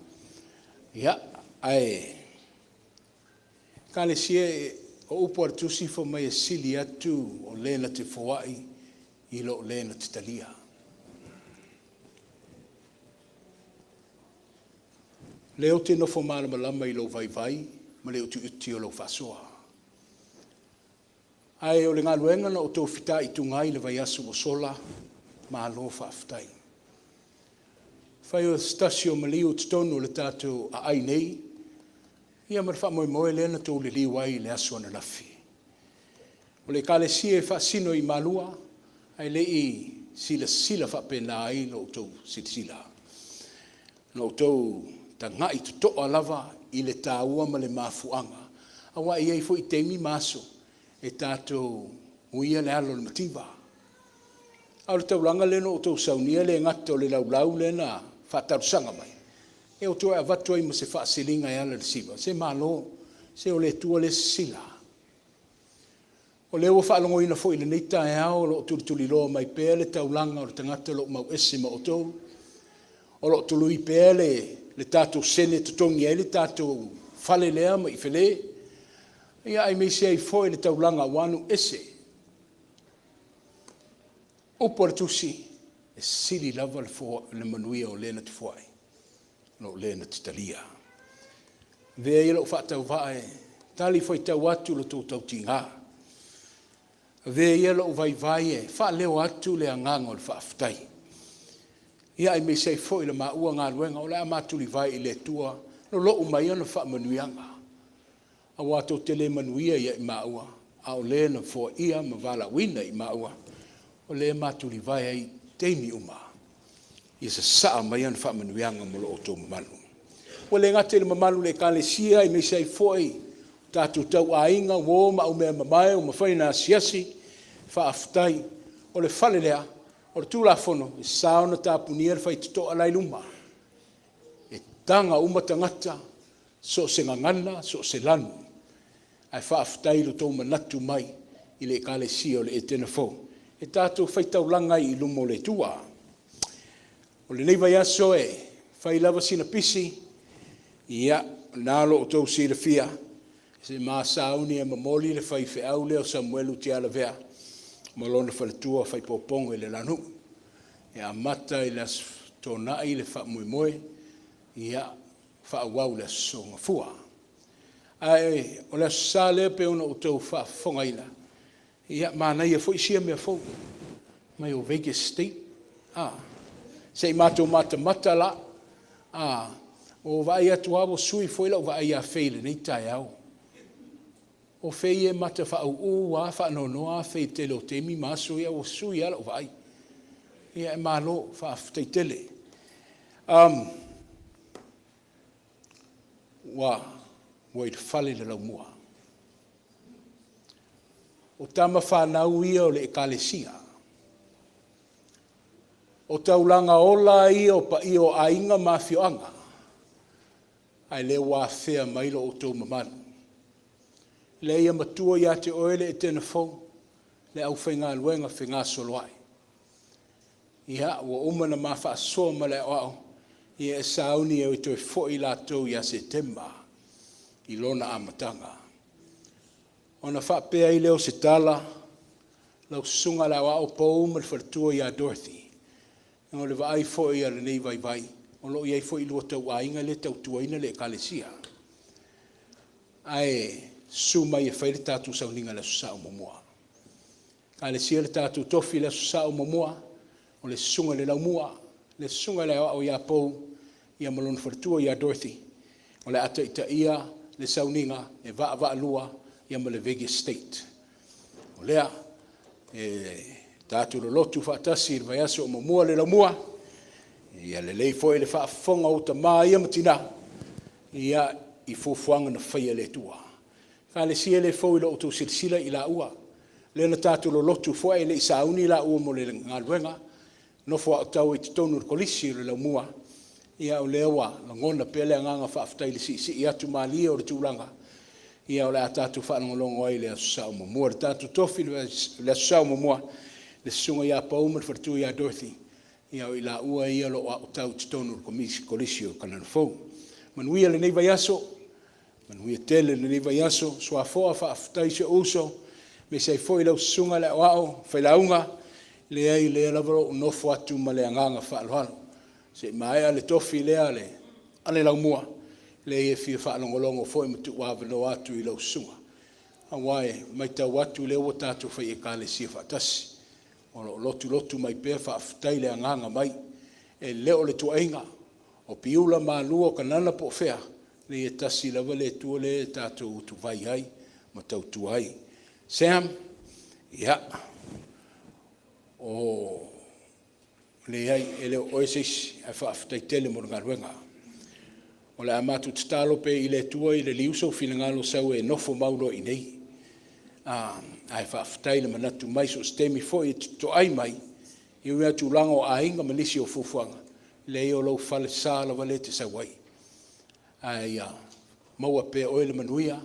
ia, ae Ekalesia, o upu a le Tusi fai mai e sili atu o le na te foai i lo le na te talia. Lea ou te nofo malamalama i lou vaivai ma le utiuti o lou faasoa. Ae o le galuega na outou fitaituga ai i le vaiaso ua sola, malo faafetai. Fai o se tasi o maliu i totonu o le tatou aai nei, ia ma le faamoemoe lea na outou liliu ai i le aso ananafi. O le Ekalesia e faasino i Malua, ae le i silasila faapena ai lo outou silasila. Na outou tagai totoa lava i le taua ma le mafuaaga, aua e i ai foi taimi ma aso e tatou uia le alo o le mativa. A o le taulaga lea na outou saunia e le gata o le laulau lea na faatalosaga mai, e toe avatu ai ma se faasiliga e ala i le siva, se malo, se o le Atua lea e sisila. O lea ua faalogoina foi i lenei taeao o lo o tulituliloa mai pea le taulaga o le tagata o lo o mauese ma outou, o lo o tului pea le tatou sene e totogi ai le tatou fale lea ma ifele, ia aemaise ai foi le taulaga aua nuu ese. Upu a le Tusi, e sili lava le manuia o le na te foai, lo le na te talia. Avea ia lou faatauvaa e talifuaitau atu lo outou tautiga. Avea ia lou vaivai e faaleo atu le agaga o le faafetai. Ia aemaise ai foi le maua galuega o le a ma tulivae i le Atua, lolou mai ona faamanuiaga. Aua tou te le manuia ia i maua, a o le na foaia ma valaauina i maua, o lea ma tulivae ai i taimi uma, ia sasaa mai ana faamanuiaga mo lo outou mamalu. Ua le gata i le mamalu o le Ekalesia, aemaise ai foi tatou tauaiga, uo ma aumeamamae ua mafai ona asiasi, faafetai. O le fale lea, o le Tulafono, e sa ona tapunia le faitotoa la e i luma. E taga uma tagata, so o se gagana, so o se lanu, ae faafetai i lo outou manatu mai i le Ekalesia o le Etena Fou, e tatou faitaulaga ai i luma o le Atua. O lenei vaiaso e fai lava sina pisi, ia, o lena o lo o outou silafia, se ma sauni e momoli le faifeau lea o Samuelu Tialavea ma lona faletua Faipoopoga i le la nuu. E amata i le Aso Toonai le faamoemoe, ia, faaauau i le Aso Gafua. Ae o le Aso Sa lea pei ona outou faafofogaina, ia, manaia foi sia mea fou mai o Vegas State, a. Se i matou matamata la, a. Ua ou vaai atu lava ua sui foi lau vaai ia Fei i lenei taeao. O Fei e matafaauu lava, faanoanoa lava Fei i le tele o taimi ma aso ia, ua sui lava lau vaai. Ia ae malo, faafetai tele. Ua i le fale le laumua. O tama fanau ia o le Ekalesia. O taulaga ola ia o paia o aiga ma afioaga, a o lea ua afea mai lo outou mamalu. Lea ia matua ia te oe le Etena fou, le aufaigaluega fegasoloai. Ia, ua uma ona ma faasoa ma le aoao, ia e sauni e toe foi latou ia Setema i lona amataga. Ona faapea ai lea o se tala, lau Susuga i le Aoao Pou ma le faletua ia Dorothy, o le vaai foi a lenei vaivai, o lo o i ai foi lua tauaiga lea e tautuaina le Ekalesia, ae susu mai e fai le tatou sauniga i le Aso Sa o muamua. Ekalesia le tatou tofi i le Aso Sa o muamua, o le susuga i le Laumua, le susuga i le Aoao ia Pou ma lona faletua ia Dorothy, o le a taitaia le sauniga e vaavaalua ma le Vegas State. O lea, e tatou te lolotu faatasi i le vaiaso o muamua le Laumua, ia lelei foi le faafofoga o ou tama ia ma tina i fuafuaga na faia e le Atua. Ekalesia, e le fou i lo outou silasila i laua, lea na tatou lolotu foi ae le i sauni laua mo le galuega, nofo aotau ai i totonu o le Kolisi o le Laumua, ia o lea ua lagona pea le agaga faafetai i le siisii atu malie o le tulaga, ia o le a tatou faalogologo ai i le Aso Sa o muamua. Le tatou tofi i le Aso Sa o muamua, le Susuga ia Pou ma le faletua ia Dorothy, o i laua ia o lo o aotau i totonu o le Kolisi o Kanana Fou. Manuia lenei vaiaso, manuia tele lenei vaiaso. Suafoa, faafetai i si ou uso, aemaise ai foi lau Susuga i le Aoao Failauga, leai o lea lava o lo o ou nofo atu ma le agaga faaaloalo se i maea le tofi lea a le Laumua, leai e fia faalogologo foi ma tuuavanoa atu i lau susuga, aua e matau atu o lea ua tatou fai Ekalesia faatasi. O lo o lotulotu mai pea, faafetai le agaga mai. E le o le tuuaiga, o Piula ma Malua o Kanana po o fea, leai e tasi lava le Atua lea tatou te utuvai ai ma tautua ai. Sam, ia, leai, e le o oe se isi, ae faafetai tele mo le galuega. O le a matou tatalo pea i le Atua ia liliu sou finagalo sau e nofomau loa i inei. Ae faafetai le manatu mai, so o se taimi foi e te toai mai, e ui lava i tulaga o aiga ma nisi o fuafuaga, leai o lou falesa lava lea e te sau ai. Ae ia maua pea e oe le manuia,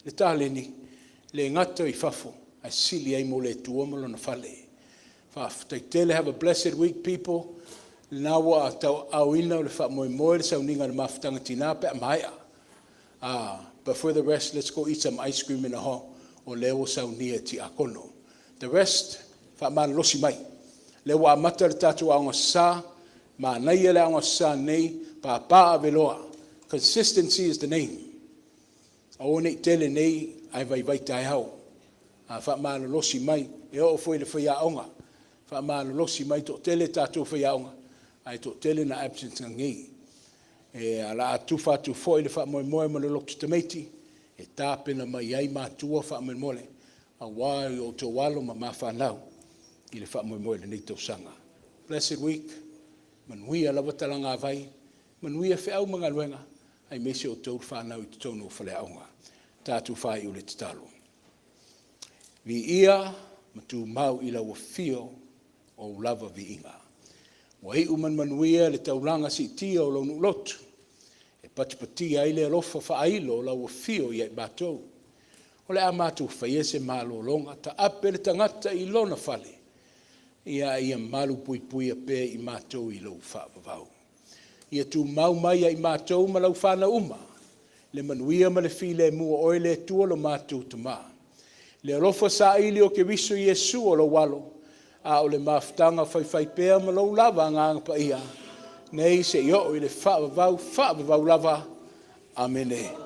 le taleni, e le gata i fafo, ae sili ai mo le Atua ma Lona fale. Faafetai tele. Have a blessed week people. Lena ua tauaaoina le faamoemoe le sauniga o le mafutaga tina pe a maea. But for the rest, let's go eat some ice cream in the hall. O lea ua saunia e tiakono. The rest, faamalolosi mai. Lea ua amata le tatou Aoga Sa, manaia le Aoga Sa nei, papa aveloa. Consistency is the name. Aua ne i tele nei ae vaivai taeao. A faamalolosi mai, e oo foi i le faiaoga, faamalolosi mai, toatele tatou faiaoga, ae toatele na absent nei. E o le a tufa atu foi le faamoemoe ma le lotu tamaiti e tapena mai ai matua faamolemole aua o outou alo ma mafanau i le faamoemoe i lenei tausaga. Blessed week, manuia lava talagavai, manuia feau ma galuega, aemaise outou le fanau i totonu o faleaoga. Tatou faaiu i le tatalo. Viia ma tumau i lau afio ou lava viiga. Ua iu ma le manuia le taulaga siitia o lou nuu lotu e patipatia ai le alofa faailo o lau afio ia i matou. O le a matou faia se malologa, taape le tagata i lona fale, a ia malupuipuia pea i matou i lou faavavau. Ia tumau mai ia i matou ma lau fanau uma le manuia ma le filemu o oe le Atua lo matou Tama. Le alofa saili o Keriso Iesu o lou Alo, a o le mafutaga faifaipea ma lou lava Agaga Paia, nei seia oo i le faavavau, faavavau lava. Amene.